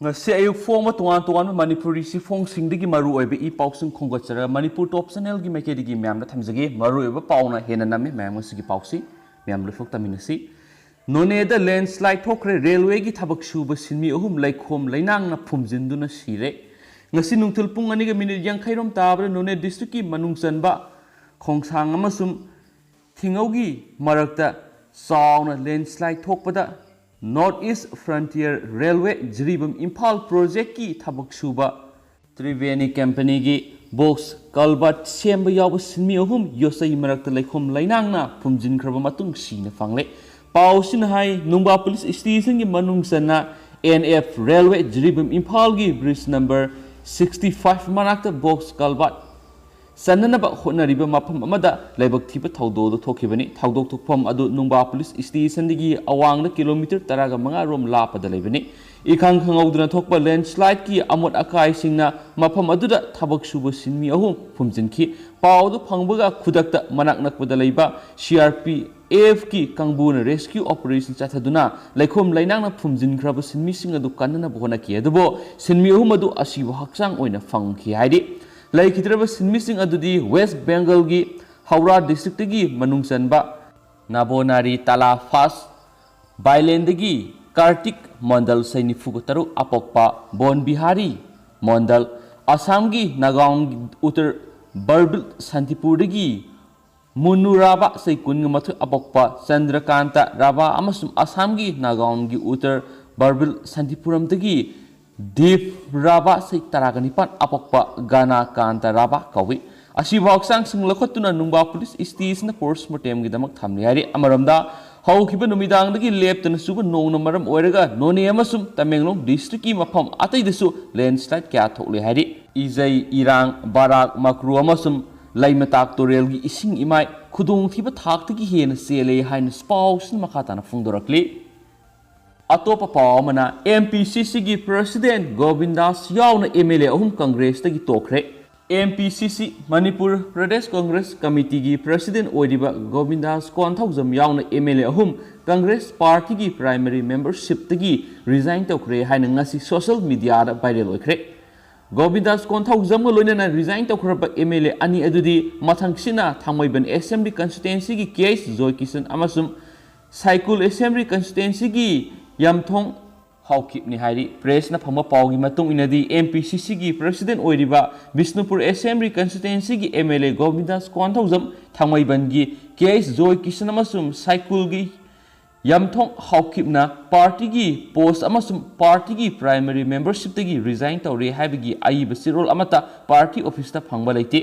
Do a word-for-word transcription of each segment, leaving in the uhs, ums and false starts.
ꯉꯁꯤ ꯑꯌꯨꯛ ꯐꯣꯡꯕ ꯇꯣꯉꯥꯟ ꯇꯣꯉꯥꯟꯕ ꯃꯅꯤꯄꯨꯔꯤ ꯆꯦꯐꯣꯡꯁꯤꯡꯗꯒꯤ ꯃꯔꯨꯑꯣꯏꯕ ꯏ ꯄꯥꯎꯁꯤꯡ ꯈꯣꯝꯒꯠꯆꯔꯒ ꯃꯅꯤꯄꯨꯔ ꯇꯣꯞ ꯆꯦꯅꯦꯜꯒꯤ ꯃꯥꯏꯀꯩꯗꯒꯤ ꯃꯌꯥꯝꯗ ꯊꯝꯖꯒꯦ꯫ ꯃꯔꯨꯑꯣꯏꯕ ꯄꯥꯎꯅ ꯍꯦꯟꯅ ꯅꯝꯃꯤ꯫ ꯃꯌꯥꯝ ꯉꯁꯤꯒꯤ ꯄꯥꯎꯁꯤ ꯃꯌꯥꯝ ꯂꯣꯏꯐꯥꯎ ꯇꯝꯃꯤꯟꯅꯁꯤ꯫ ꯅꯣꯅꯦꯗ ꯂꯦꯟꯁꯂꯥꯏꯠ ꯊꯣꯛꯈ꯭ꯔꯦ꯫ ꯔꯦꯜꯋꯦꯒꯤ ꯊꯕꯛ ꯁꯨꯕ ꯁꯤꯟꯃꯤ ꯑꯍꯨꯝ ꯂꯩꯈꯣꯝ ꯂꯩꯅꯥꯡꯅ ꯐꯨꯝꯖꯤꯟꯗꯨꯅ ꯁꯤꯔꯦ꯫ ꯉꯁꯤ ꯅꯨꯡꯊꯤꯜ ꯄꯨꯡ ꯑꯅꯤꯒ ꯃꯤꯅꯤꯠ ꯌꯥꯡꯈꯩꯔꯣꯝ ꯇꯥꯕꯗ ꯅꯣꯅꯦ ꯗꯤꯁꯇ꯭ꯔꯤꯛꯀꯤ ꯃꯅꯨꯡ ꯆꯟꯕ ꯈꯣꯡꯁꯥꯡ ꯑꯃꯁꯨꯡ ꯊꯤꯡꯉꯧꯒꯤ ꯃꯔꯛꯇ ꯆꯥꯎꯅ ꯂꯦꯟꯁꯂꯥꯏꯠ ꯊꯣꯛꯄꯗ North East Frontier Railway Jiribam Imphal ꯄ꯭ꯔꯣꯖꯦꯛꯀꯤ ꯊꯕꯛ ꯁꯨꯕ ꯇ꯭ꯔꯤꯕꯦꯅꯤ ꯀꯝꯄꯅꯤꯒꯤ ꯕꯣꯛꯁ ꯀꯜꯚꯔꯠ ꯁꯦꯝꯕ ꯌꯥꯎꯕ ꯁꯤꯟꯃꯤ ꯑꯍꯨꯝ ꯌꯣꯠꯆꯩ ꯃꯔꯛꯇ ꯂꯩꯈꯣꯝ ꯂꯩꯅꯥꯡꯅ ꯐꯨꯝꯖꯤꯟꯈ꯭ꯔꯕ ꯃꯇꯨꯡ ꯁꯤꯅ ꯐꯪꯂꯦ꯫ ꯄꯥꯎꯁꯤꯅ ꯍꯥꯏ, ꯅꯨꯡꯕꯥ ꯄꯨꯂꯤꯁ ꯁ꯭ꯇꯦꯁꯟꯒꯤ ꯃꯅꯨꯡ ꯆꯟꯅ ꯑꯦꯟ ꯑꯦꯐ ꯔꯦꯜꯋꯦ ꯖꯤꯔꯤꯕꯥꯝ ꯏꯝꯐꯥꯜꯒꯤ ꯕ꯭ꯔꯤꯖ ꯅꯝꯕꯔ ꯁꯤꯛꯁꯇꯤ ꯐꯥꯏꯚ ꯃꯅꯥꯛꯇ ꯕꯣꯛꯁ ꯀꯜꯚꯔꯠ ꯆꯟꯅꯅꯕ ꯍꯣꯠꯅꯔꯤꯕ ꯃꯐꯝ ꯑꯃꯗ ꯂꯥꯏꯕꯛ ꯊꯤꯕ ꯊꯧꯗꯣꯛ ꯑꯗꯨ ꯊꯣꯛꯈꯤꯕꯅꯤ꯫ ꯊꯧꯗꯣꯛ ꯊꯣꯛꯐꯝ ꯑꯗꯨ ꯅꯨꯡꯕꯥ ꯄꯨꯂꯤꯁ ꯁ꯭ꯇꯦꯁꯟꯗꯒꯤ ꯑꯋꯥꯡꯗ ꯀꯤꯂꯣꯃꯤꯇꯔ ꯇꯔꯥꯒ ꯃꯉꯥ ꯔꯣꯝ ꯂꯥꯞꯄꯗ ꯂꯩꯕꯅꯤ꯫ ꯏꯈꯪ ꯈꯪꯍꯧꯗꯅ ꯊꯣꯛꯄ ꯂꯦꯟꯁꯂꯥꯏꯠꯀꯤ ꯑꯃꯣꯠ ꯑꯀꯥꯏꯁꯤꯡꯅ ꯃꯐꯝ ꯑꯗꯨꯗ ꯊꯕꯛ ꯁꯨꯕ ꯁꯤꯟꯃꯤ ꯑꯍꯨꯝ ꯐꯨꯝꯖꯤꯟꯈꯤ꯫ ꯄꯥꯎ ꯑꯗꯨ ꯐꯪꯕꯒ ꯈꯨꯗꯛꯇ ꯃꯅꯥꯛ ꯅꯛꯄꯗ ꯂꯩꯕ ꯁꯤ ꯑꯥꯔ ꯄꯤ ꯑꯦꯐꯀꯤ ꯀꯥꯡꯕꯨꯅ ꯔꯦꯁꯀ꯭ꯌꯨ ꯑꯣꯄꯔꯦꯁꯟ ꯆꯠꯊꯗꯨꯅ ꯂꯩꯈꯣꯝ ꯂꯩꯅꯥꯡꯅ ꯐꯨꯝꯖꯤꯟꯈ꯭ꯔꯕ ꯁꯤꯟꯃꯤꯁꯤꯡ ꯑꯗꯨ ꯀꯟꯅꯅꯕ ꯍꯣꯠꯅꯈꯤ, ꯑꯗꯨꯕꯨ ꯁꯤꯟꯃꯤ ꯑꯍꯨꯝ ꯑꯗꯨ ꯑꯁꯤꯕ ꯍꯛꯆꯥꯡ ꯑꯣꯏꯅ ꯐꯪꯈꯤ ꯍꯥꯏꯔꯤ꯫ ꯂꯩꯈꯤꯗ꯭ꯔꯕ ꯁꯤꯟꯃꯤꯁꯤꯡ ꯑꯗꯨꯗꯤ ꯋꯦꯁ ꯕꯦꯡꯒꯜꯒꯤ ꯍꯧꯔꯥ ꯗꯤꯁꯇ꯭ꯔꯤꯛꯇꯒꯤ ꯃꯅꯨꯡ ꯆꯟꯕ ꯅꯥꯕꯣꯅꯥꯔꯤ ꯇꯥꯂꯥ ꯐꯥꯁ ꯕꯥꯏꯂꯦꯟꯗꯒꯤ ꯀꯥꯔꯇꯤꯛ ꯃꯣꯟꯗꯜ, ꯆꯍꯤ ꯅꯤꯐꯨꯒ ꯇꯔꯨꯛ ꯑꯄꯣꯛꯄ ꯕꯣꯟ ꯕꯤꯍꯥꯔꯤ ꯃꯣꯟꯗꯜ, ꯑꯁꯥꯝꯒꯤ ꯅꯥꯒꯥꯎꯟ ꯎꯇꯔ ꯕꯔꯕꯤꯜ ꯁꯥꯟꯇꯤꯄꯨꯔꯗꯒꯤ ꯃꯨꯅꯨ ꯔꯥꯕꯥ, ꯆꯍꯤ ꯀꯨꯟꯒ ꯃꯥꯊꯣꯏ ꯑꯄꯣꯛꯄ ꯆꯟꯗ꯭ꯔꯀꯥꯟꯇ ꯔꯥꯕꯥ ꯑꯃꯁꯨꯡ ꯑꯁꯥꯝꯒꯤ ꯅꯥꯒꯥꯎꯟꯒꯤ ꯎꯇꯔ ꯕꯔꯕꯤꯜ ꯁꯥꯟꯇꯤꯄꯨꯔꯝꯗꯒꯤ ꯗꯤꯞ ꯔꯥꯕꯥ, ꯆꯍꯤ ꯇꯔꯥꯒ ꯅꯤꯄꯥꯟ ꯑꯄꯣꯛꯄ ꯒꯥꯅꯥꯀꯥꯟꯇ ꯔꯥꯕꯥ ꯀꯧꯏ꯫ ꯑꯁꯤꯕ ꯍꯛꯆꯥꯡꯁꯤꯡ ꯂꯧꯈꯠꯇꯨꯅ ꯅꯨꯡꯕꯥ ꯄꯨꯂꯤꯁ ꯁ꯭ꯇꯦꯁꯟꯗ ꯄꯣꯁꯃꯣꯔꯇꯦꯝꯒꯤꯗꯃꯛ ꯊꯝꯂꯤ ꯍꯥꯏꯔꯤ꯫ ꯑꯃꯔꯣꯝꯗ, ꯍꯧꯈꯤꯕ ꯅꯨꯃꯤꯗꯥꯡꯗꯒꯤ ꯂꯦꯞꯇꯅ ꯆꯨꯕ ꯅꯣꯡꯅ ꯃꯔꯝ ꯑꯣꯏꯔꯒ ꯅꯣꯅꯦ ꯑꯃꯁꯨꯡ ꯇꯃꯦꯡꯂꯣꯡ ꯗꯤꯁꯇ꯭ꯔꯤꯛꯀꯤ ꯃꯐꯝ ꯑꯇꯩꯗꯁꯨ ꯂꯦꯟꯁꯂꯥꯏꯠ ꯀꯌꯥ ꯊꯣꯛꯂꯦ ꯍꯥꯏꯔꯤ꯫ ꯏꯖꯩ, ꯏꯔꯥꯡ, ꯕꯥꯔꯥꯛ, ꯃꯀ꯭ꯔꯨ ꯑꯃꯁꯨꯡ ꯂꯩꯃꯇꯥꯛ ꯇꯨꯔꯦꯜꯒꯤ ꯏꯁꯤꯡ ꯏꯃꯥꯏ ꯈꯨꯗꯣꯡꯊꯤꯕ ꯊꯥꯛꯇꯒꯤ ꯍꯦꯟꯅ ꯆꯦꯜꯂꯦ ꯍꯥꯏꯅ ꯄꯥꯎꯁꯤꯅ ꯃꯈꯥ ꯇꯥꯅ ꯐꯣꯡꯗꯣꯔꯛꯂꯤ꯫ ꯑꯇꯣꯞꯄ ꯄꯥꯎ ꯑꯃꯅ, ꯑꯦꯝ ꯄꯤ ꯁꯤ ꯁꯤꯒꯤ ꯄ꯭ꯔꯁꯤꯗꯦꯟ ꯒꯣꯕꯤꯟꯗꯥꯁ ꯌꯥꯎꯅ ꯑꯦꯝ ꯑꯦꯜ ꯑꯦ ꯑꯍꯨꯝ ꯀꯪꯒ꯭ꯔꯦꯁꯇꯒꯤ ꯇꯣꯛꯈ꯭ꯔꯦ꯫ ꯑꯦꯝ ꯄꯤ ꯁꯤ ꯁꯤ, ꯃꯅꯤꯄꯨꯔ ꯄ꯭ꯔꯗꯦꯁ ꯀꯪꯒ꯭ꯔꯦꯁ ꯀꯃꯤꯇꯤꯒꯤ ꯄ꯭ꯔꯁꯤꯗꯦꯟ ꯑꯣꯏꯔꯤꯕ ꯒꯣꯕꯤꯟꯗꯥꯁ ꯀꯣꯟꯊꯧꯖꯝ ꯌꯥꯎꯅ ꯑꯦꯝ ꯑꯦꯜ ꯑꯦ ꯑꯍꯨꯝ ꯀꯪꯒ꯭ꯔꯦꯁ ꯄꯥꯔꯇꯤꯒꯤ ꯄ꯭ꯔꯥꯏꯃꯔꯤ ꯃꯦꯝꯕꯔꯁꯤꯞꯇꯒꯤ ꯔꯤꯖꯥꯏꯟ ꯇꯧꯈ꯭ꯔꯦ ꯍꯥꯏꯅ ꯉꯁꯤ ꯁꯣꯁꯤꯌꯦꯜ ꯃꯤꯗꯤꯌꯥꯗ ꯚꯥꯏꯔꯦꯜ ꯑꯣꯏꯈ꯭ꯔꯦ꯫ ꯒꯣꯕꯤꯟꯗꯥꯁ ꯀꯣꯟꯊꯧꯖꯝꯒ ꯂꯣꯏꯅꯅ ꯔꯤꯖꯥꯏꯟ ꯇꯧꯈ꯭ꯔꯕ ꯑꯦꯝ ꯑꯦꯜ ꯑꯦ ꯑꯅꯤ ꯑꯗꯨꯗꯤ ꯃꯊꯪꯁꯤꯅ ꯊꯥꯡꯃꯩꯕꯟ ꯑꯦꯁꯦꯝꯕ꯭ꯂꯤ ꯀꯟꯁꯇꯤꯇ꯭ꯋꯦꯟꯁꯤꯒꯤ ꯀꯦ ꯑꯩꯆ ꯖꯣꯏꯀꯤꯁꯟ ꯑꯃꯁꯨꯡ ꯁꯥꯏꯀꯨꯜ ꯑꯦꯁꯦꯝꯕ꯭ꯂꯤ ꯀꯟꯁꯇꯤꯇ꯭ꯋꯦꯟꯁꯤꯒꯤ ꯌꯥꯝꯊꯣꯡ ꯍꯥꯎꯀꯤꯞꯅꯤ ꯍꯥꯏꯔꯤ꯫ ꯄ꯭ꯔꯦꯁꯅ ꯐꯪꯕ ꯄꯥꯎꯒꯤ ꯃꯇꯨꯡ ꯏꯟꯅꯗꯤ, ꯑꯦꯝ ꯄꯤ ꯁꯤ ꯁꯤꯒꯤ ꯄ꯭ꯔꯁꯤꯗꯦꯟ ꯑꯣꯏꯔꯤꯕ ꯕꯤꯁꯅꯨꯄꯨꯔ ꯑꯦꯁꯦꯝꯕ꯭ꯂꯤ ꯀꯟꯁꯇꯤꯇ꯭ꯋꯦꯟꯁꯤꯒꯤ M L A Gobindas Konthoujam, ꯊꯥꯡꯃꯩꯕꯟꯒꯤ ꯀꯦ ꯑꯩꯆ ꯖꯣꯏꯀꯤꯁꯟ ꯑꯃꯁꯨꯡ ꯁꯥꯏꯀꯨꯜꯒꯤ ꯌꯥꯝꯊꯣꯡ ꯍꯥꯎꯀꯤꯞꯅ ꯄꯥꯔꯇꯤꯒꯤ ꯄꯣꯁ ꯑꯃꯁꯨꯡ ꯄꯥꯔꯇꯤꯒꯤ ꯄ꯭ꯔꯥꯏꯃꯔꯤ ꯃꯦꯝꯕꯔꯁꯤꯞꯇꯒꯤ ꯔꯤꯖꯥꯏꯟ ꯇꯧꯔꯦ ꯍꯥꯏꯕꯒꯤ ꯑꯏꯕ ꯆꯦꯔꯣꯜ ꯑꯃꯠꯇ ꯄꯥꯔꯇꯤ ꯑꯣꯐꯤꯁꯇ ꯐꯪꯕ ꯂꯩꯇꯦ꯫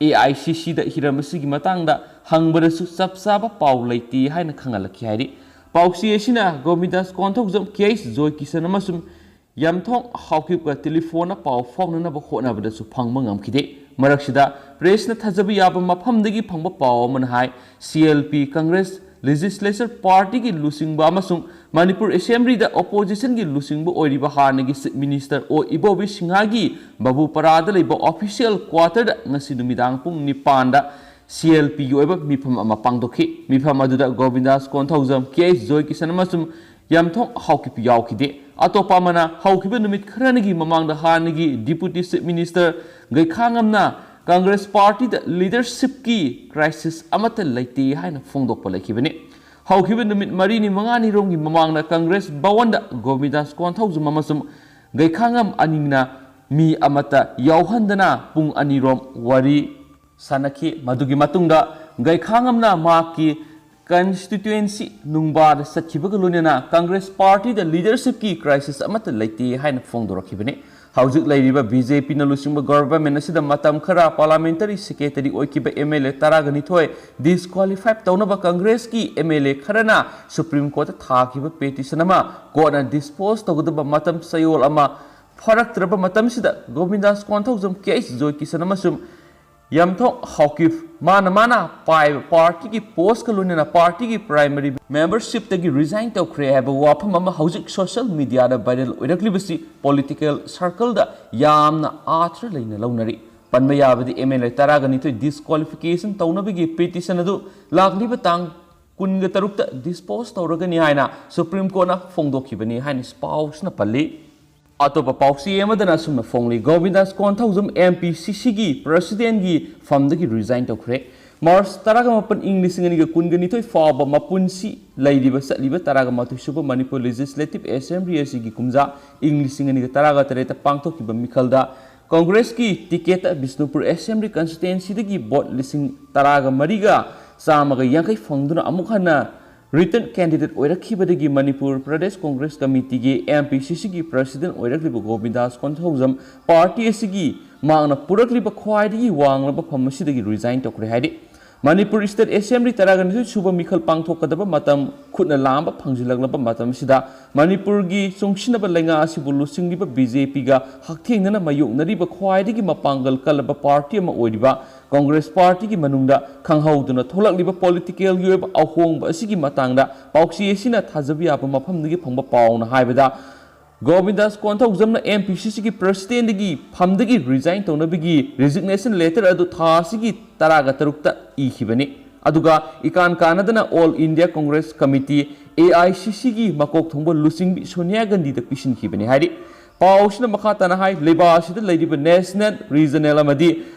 ꯑꯦ ꯑꯥꯏ ꯁꯤ ꯁꯤꯗ ꯍꯤꯔꯝ ꯑꯁꯤꯒꯤ ꯃꯇꯥꯡꯗ ꯍꯪꯕꯗꯁꯨ ꯆꯞ ꯆꯥꯕ ꯄꯥꯎ ꯂꯩꯇꯦ ꯍꯥꯏꯅ ꯈꯪꯍꯜꯂꯛꯈꯤ ꯍꯥꯏꯔꯤ꯫ ꯄꯥꯎꯆꯦ ꯑꯁꯤꯅ ꯒꯣꯕꯤꯟꯗꯥꯁ ꯀꯣꯟꯊꯧꯖꯝ, ꯀꯦ ꯑꯩꯆ ꯖꯣꯏꯀꯤꯁꯟ ꯑꯃꯁꯨꯡ ꯌꯥꯝꯊꯣꯡ ꯍꯥꯎꯀꯤꯞꯀ ꯇꯦꯂꯤꯐꯣꯟꯅ ꯄꯥꯎ ꯐꯥꯎꯅꯅꯕ ꯍꯣꯠꯅꯕꯗꯁꯨ ꯐꯪꯕ ꯉꯝꯈꯤꯗꯦ꯫ ꯃꯔꯛꯁꯤꯗ ꯄ꯭ꯔꯦꯁꯅ ꯊꯥꯖꯕ ꯌꯥꯕ ꯃꯐꯝꯗꯒꯤ ꯐꯪꯕ ꯄꯥꯎ ꯑꯃꯅ ꯍꯥꯏ, ꯁꯤ ꯑꯦꯜ ꯄꯤ, ꯀꯪꯒ꯭ꯔꯦꯁ ꯂꯦꯖꯤꯁꯂꯦꯆꯔ ꯄꯥꯔꯇꯤꯒꯤ ꯂꯨꯆꯤꯡꯕ ꯑꯃꯁꯨꯡ ꯃꯅꯤꯄꯨꯔ ꯑꯦꯁꯦꯝꯕ꯭ꯂꯤꯗ ꯑꯣꯄꯣꯖꯤꯁꯟꯒꯤ ꯂꯨꯆꯤꯡꯕ ꯑꯣꯏꯔꯤꯕ ꯍꯥꯟꯅꯒꯤ ꯆꯤꯐ ꯃꯤꯅꯤꯁꯇꯔ ꯑꯣ ꯏꯕꯣꯕꯤ ꯁꯤꯡꯍꯒꯤ ꯕꯕꯨꯄꯥꯔꯥꯗ ꯂꯩꯕ ꯑꯣꯐꯤꯁꯤꯌꯦꯜ ꯀ꯭ꯋꯥꯇꯔꯗ ꯉꯁꯤ ꯅꯨꯃꯤꯗꯥꯡ ꯄꯨꯡ ꯅꯤꯄꯥꯟꯗ ꯁꯤ ꯑꯦꯜ ꯄꯤꯒꯤ ꯑꯣꯏꯕ ꯃꯤꯐꯝ ꯑꯃ ꯄꯥꯡꯊꯣꯛꯈꯤ꯫ ꯃꯤꯐꯝ ꯑꯗꯨꯗ ꯒꯣꯕꯤꯟꯗꯥꯁ ꯀꯣꯟꯊꯧꯖꯝ, ꯀꯦ ꯑꯩꯆ ꯖꯣꯏꯀꯤꯁꯟ ꯑꯃꯁꯨꯡ ꯌꯥꯝꯊꯣꯡ ꯍꯥꯎꯀꯤꯞ ꯌꯥꯎꯈꯤꯗꯦ꯫ ꯑꯇꯣꯞꯄ ꯑꯃꯅ, ꯍꯧꯈꯤꯕ ꯅꯨꯃꯤꯠ ꯈꯔꯅꯤꯒꯤ ꯃꯃꯥꯡꯗ ꯍꯥꯟꯅꯒꯤ ꯗꯤꯄꯨꯇꯤ ꯆꯤꯐ ꯃꯤꯅꯤꯁꯇꯔ ꯒꯩꯈꯥꯉꯝꯅ ꯀꯪꯒ꯭ꯔꯦꯁ ꯄꯥꯔꯇꯤꯗ ꯂꯤꯗꯔꯁꯤꯞꯀꯤ ꯀ꯭ꯔꯥꯏꯁꯤꯁ ꯑꯃꯠꯇ ꯂꯩꯇꯦ ꯍꯥꯏꯅ ꯐꯣꯡꯗꯣꯛꯄ ꯂꯩꯈꯤꯕꯅꯤ꯫ ꯍꯧꯈꯤꯕ ꯅꯨꯃꯤꯠ ꯃꯔꯤꯅꯤ ꯃꯉꯥꯅꯤꯔꯣꯝꯒꯤ ꯃꯃꯥꯡꯗ ꯀꯪꯒ꯭ꯔꯦꯁ ꯚꯋꯟꯗ ꯒꯣꯕꯤꯟꯗꯥꯁ ꯀꯣꯟꯊꯧꯖꯝ ꯑꯃꯁꯨꯡ ꯒꯩꯈꯥꯉꯝ ꯑꯅꯤꯅ ꯃꯤ ꯑꯃꯠꯇ ꯌꯥꯎꯍꯟꯗꯅ ꯄꯨꯡ ꯑꯅꯤꯔꯣꯝ ꯋꯥꯔꯤ ꯁꯥꯟꯅꯈꯤ꯫ ꯃꯗꯨꯒꯤ ꯃꯇꯨꯡꯗ ꯒꯩꯈꯥꯉꯝꯅ ꯃꯍꯥꯛꯀꯤ ꯀꯟꯁꯇꯤꯇ꯭ꯋꯦꯟꯁꯤ ꯅꯨꯡꯕꯥꯗ ꯆꯠꯈꯤꯕꯒ ꯂꯣꯏꯅꯅ ꯀꯪꯒ꯭ꯔꯦꯁ ꯄꯥꯔꯇꯤꯗ ꯂꯤꯗꯔꯁꯤꯞꯀꯤ ꯀ꯭ꯔꯥꯏꯁꯤꯁ ꯑꯃꯠꯇ ꯂꯩꯇꯦ ꯍꯥꯏꯅ ꯐꯣꯡꯗꯣꯔꯛꯈꯤꯕꯅꯤ꯫ ꯍꯧꯖꯤꯛ ꯂꯩꯔꯤꯕ ꯕꯤ ꯖꯦ ꯄꯤꯅ ꯂꯨꯆꯤꯡꯕ ꯒꯚꯔꯟꯃꯦꯟ ꯑꯁꯤꯗ ꯃꯇꯝ ꯈꯔ ꯄꯥꯔꯂꯥꯃꯦꯟꯇꯔꯤ ꯁꯦꯀ꯭ꯔꯦꯇꯔꯤ ꯑꯣꯏꯈꯤꯕ ꯑꯦꯝ ꯑꯦꯜ ꯑꯦ ꯇꯔꯥꯒ ꯅꯤꯊꯣꯏ ꯗꯤꯁꯀ꯭ꯋꯥꯂꯤꯐꯥꯏ ꯇꯧꯅꯕ ꯀꯪꯒ꯭ꯔꯦꯁꯀꯤ ꯑꯦꯝ ꯑꯦꯜ ꯑꯦ ꯈꯔꯅ ꯁꯨꯄ꯭ꯔꯤꯝ ꯀꯣꯔꯠꯇ ꯊꯥꯈꯤꯕ ꯄꯦꯇꯤꯁꯟ ꯑꯃ ꯀꯣꯔꯠꯅ ꯗꯤꯁꯄꯣꯖ ꯇꯧꯒꯗꯕ ꯃꯇꯝ ꯆꯌꯣꯜ ꯑꯃ ꯐꯥꯔꯛꯇ꯭ꯔꯕ ꯃꯇꯝꯁꯤꯗ ꯒꯣꯕꯤꯟꯗꯥꯁ ꯀꯣꯟꯊꯧꯖꯝ, ꯀꯦ ꯑꯩꯆ ꯖꯣꯏꯀꯤꯁꯟ ꯑꯃꯁꯨꯡ ꯌꯥꯝꯊꯣꯡ ꯍꯥꯎꯀꯤꯞ ꯃꯥꯅ ꯃꯥꯅ ꯄꯥꯏꯕ ꯄꯥꯔꯇꯤꯒꯤ ꯄꯣꯁꯀ ꯂꯣꯏꯅꯅ ꯄꯥꯔꯇꯤꯒꯤ ꯄ꯭ꯔꯥꯏꯃꯔꯤ ꯃꯦꯝꯕꯔꯁꯤꯞꯇꯒꯤ ꯔꯤꯖꯥꯏꯟ ꯇꯧꯈ꯭ꯔꯦ ꯍꯥꯏꯕ ꯋꯥꯐꯝ ꯑꯃ ꯍꯧꯖꯤꯛ ꯁꯣꯁꯤꯌꯦꯜ ꯃꯤꯗꯤꯌꯥꯗ ꯚꯥꯏꯔꯦꯜ ꯑꯣꯏꯔꯛꯂꯤꯕꯁꯤ ꯄꯣꯂꯤꯇꯤꯀꯦꯜ ꯁꯔꯀꯜꯗ ꯌꯥꯝꯅ ꯑꯥꯔꯊ ꯂꯩꯅ ꯂꯧꯅꯔꯤ꯫ ꯄꯟꯕ ꯌꯥꯕꯗꯤ ꯑꯦꯝ ꯑꯦꯜ ꯑꯦ ꯇꯔꯥꯒ ꯅꯤꯊꯣꯏ ꯗꯤꯁꯀ꯭ꯋꯥꯂꯤꯐꯤꯀꯦꯁꯟ ꯇꯧꯅꯕꯒꯤ ꯄꯤꯇꯤꯁꯟ ꯑꯗꯨ ꯂꯥꯛꯂꯤꯕ ꯇꯥꯡ ꯀꯨꯟꯒ ꯇꯔꯨꯛꯇ ꯗꯤꯁꯄꯣꯁ ꯇꯧꯔꯒꯅꯤ ꯍꯥꯏꯅ ꯁꯨꯄ꯭ꯔꯤꯝ ꯀꯣꯔꯠꯅ ꯐꯣꯡꯗꯣꯛꯈꯤꯕꯅꯤ ꯍꯥꯏꯅ ꯄꯥꯎꯁꯤꯅ ꯄꯜꯂꯤ꯫ ꯑꯇꯣꯞꯄ ꯄꯥꯎꯆꯦ ꯑꯃꯗꯅ ꯑꯁꯨꯝꯅ ꯐꯣꯡꯂꯤ, ꯒꯣꯕꯤꯟꯗꯥꯁ ꯀꯣꯟꯊꯧꯖꯝ ꯑꯦꯝ ꯄꯤ ꯁꯤ ꯁꯤꯒꯤ ꯄ꯭ꯔꯁꯤꯗꯦꯟꯒꯤ ꯐꯝꯗꯒꯤ ꯔꯤꯖꯥꯏꯟ ꯇꯧꯈ꯭ꯔꯦ꯫ ꯃꯥꯔꯆ ꯇꯔꯥꯒ ꯃꯥꯄꯟ, ꯏꯪ ꯂꯤꯁꯤꯡ ꯑꯅꯤꯒ ꯀꯨꯟꯒ ꯅꯤꯊꯣꯏ ꯐꯥꯎꯕ ꯃꯄꯨꯟꯁꯤ ꯂꯩꯔꯤꯕ ꯆꯠꯂꯤꯕ ꯇꯔꯥꯒ ꯃꯥꯊꯣꯏ ꯁꯨꯕ ꯃꯅꯤꯄꯨꯔ ꯂꯦꯖꯤꯁꯂꯦꯇꯤꯚ ꯑꯦꯁꯦꯝꯕ꯭ꯂꯤ ꯑꯁꯤꯒꯤ ꯀꯨꯝꯖꯥ ꯏꯪ ꯂꯤꯁꯤꯡ ꯑꯅꯤꯒ ꯇꯔꯥꯒ ꯇꯔꯦꯠꯇ ꯄꯥꯡꯊꯣꯛꯈꯤꯕ ꯃꯤꯈꯜꯗ ꯀꯣꯡꯒ꯭ꯔꯦꯁꯀꯤ ꯇꯤꯀꯦꯠꯇ ꯕꯤꯁꯅꯨꯄꯨꯔ ꯑꯦꯁꯦꯝꯕ꯭ꯂꯤ ꯀꯟꯁꯇꯤꯇ꯭ꯋꯦꯟꯁꯤꯗꯒꯤ ꯚꯣꯠ ꯂꯤꯁꯤꯡ ꯇꯔꯥꯒ ꯃꯔꯤꯒ ꯆꯥꯝꯃꯒ ꯌꯥꯡꯈꯩ ꯐꯪꯗꯨꯅ ꯑꯃꯨꯛ ꯍꯟꯅ ꯔꯤꯇꯟ ꯀꯦꯟꯗꯤꯗꯦꯠ ꯑꯣꯏꯔꯛꯈꯤꯕꯗꯒꯤ ꯃꯅꯤꯄꯨꯔ ꯄ꯭ꯔꯗꯦꯁ ꯀꯣꯡꯒ꯭ꯔꯦꯁ ꯀꯃꯤꯇꯤꯒꯤ ꯑꯦꯝ ꯄꯤ ꯁꯤ ꯁꯤꯒꯤ ꯄ꯭ꯔꯁꯤꯗꯦꯟ ꯑꯣꯏꯔꯛꯂꯤꯕ ꯒꯣꯕꯤꯟꯗꯥꯁ ꯀꯣꯟꯊꯧꯖꯝ ꯄꯥꯔꯇꯤ ꯑꯁꯤꯒꯤ ꯃꯍꯥꯛꯅ ꯄꯨꯔꯛꯂꯤꯕ ꯈ꯭ꯋꯥꯏꯗꯒꯤ ꯋꯥꯡꯂꯕ ꯐꯝ ꯑꯁꯤꯗꯒꯤ ꯔꯤꯖꯥꯏꯟ ꯇꯧꯈ꯭ꯔꯦ ꯍꯥꯏꯔꯤ꯫ ꯃꯅꯤꯄꯨꯔ ꯁ꯭ꯇꯦꯠ ꯑꯦꯁꯦꯝꯕ꯭ꯂꯤ ꯇꯔꯥꯒ ꯅꯤꯊꯣꯏ ꯁꯨꯕ ꯃꯤꯈꯜ ꯄꯥꯡꯊꯣꯛꯀꯗꯕ ꯃꯇꯝ ꯈꯨꯠꯅ ꯂꯥꯝꯕ ꯐꯪꯖꯤꯜꯂꯛꯂꯕ ꯃꯇꯝꯁꯤꯗ ꯃꯅꯤꯄꯨꯔꯒꯤ ꯆꯨꯡꯁꯤꯟꯅꯕ ꯂꯩꯉꯥꯛ ꯑꯁꯤꯕꯨ ꯂꯨꯆꯤꯡꯂꯤꯕ ꯕꯤ ꯖꯦ ꯄꯤꯒ ꯍꯛꯊꯦꯡꯅꯅ ꯃꯥꯌꯣꯛꯅꯔꯤꯕ ꯈ꯭ꯋꯥꯏꯗꯒꯤ ꯃꯄꯥꯡꯒꯜ ꯀꯜꯂꯕ ꯄꯥꯔꯇꯤ ꯑꯃ ꯑꯣꯏꯔꯤꯕ ꯀꯣꯡꯒ꯭ꯔꯦꯁ ꯄꯥꯔꯇꯤꯒꯤ ꯃꯅꯨꯡꯗ ꯈꯪꯍꯧꯗꯅ ꯊꯣꯛꯂꯛꯂꯤꯕ ꯄꯣꯂꯤꯇꯤꯀꯦꯜꯒꯤ ꯑꯣꯏꯕ ꯑꯍꯣꯡꯕ ꯑꯁꯤꯒꯤ ꯃꯇꯥꯡꯗ ꯄꯥꯎꯆꯦ ꯑꯁꯤꯅ ꯊꯥꯖꯕ ꯌꯥꯕ ꯃꯐꯝꯗꯒꯤ ꯐꯪꯕ ꯄꯥꯎꯅ ꯍꯥꯏꯕꯗ, ꯒꯣꯕꯤꯟꯗꯥꯁ ꯀꯣꯟꯊꯧꯖꯝꯅ ꯑꯦꯝ ꯄꯤ ꯁꯤ ꯁꯤꯒꯤ ꯄ꯭ꯔꯁꯤꯗꯦꯟꯗꯒꯤ ꯐꯝꯗꯒꯤ ꯔꯤꯖꯥꯏꯟ ꯇꯧꯅꯕꯒꯤ ꯔꯤꯖꯤꯒꯅꯦꯁꯟ ꯂꯦꯇꯔ ꯑꯗꯨ ꯊꯥ ꯑꯁꯤꯒꯤ ꯇꯔꯥꯒ ꯇꯔꯨꯛꯇ ꯏꯈꯤꯕꯅꯤ꯫ ꯑꯗꯨꯒ ꯏꯀꯥꯟ ꯀꯥꯟꯅꯗꯅ all India Congress committee, A I C ꯁꯤꯒꯤ ꯃꯀꯣꯛ ꯊꯣꯡꯕ ꯂꯨꯆꯤꯡꯕꯤ ꯁꯣꯅꯤꯌꯥ ꯒꯥꯟꯙꯤꯗ ꯄꯤꯁꯤꯟꯈꯤꯕꯅꯤ ꯍꯥꯏꯔꯤ꯫ ꯄꯥꯎ ꯑꯁꯤꯅ ꯃꯈꯥ ꯇꯥꯅ ꯍꯥꯏ, ꯂꯩꯕꯥꯛ ꯑꯁꯤꯗ ꯂꯩꯔꯤꯕ ꯅꯦꯁꯅꯦꯜ, ꯔꯤꯖꯅꯦꯜ ꯑꯃꯗꯤ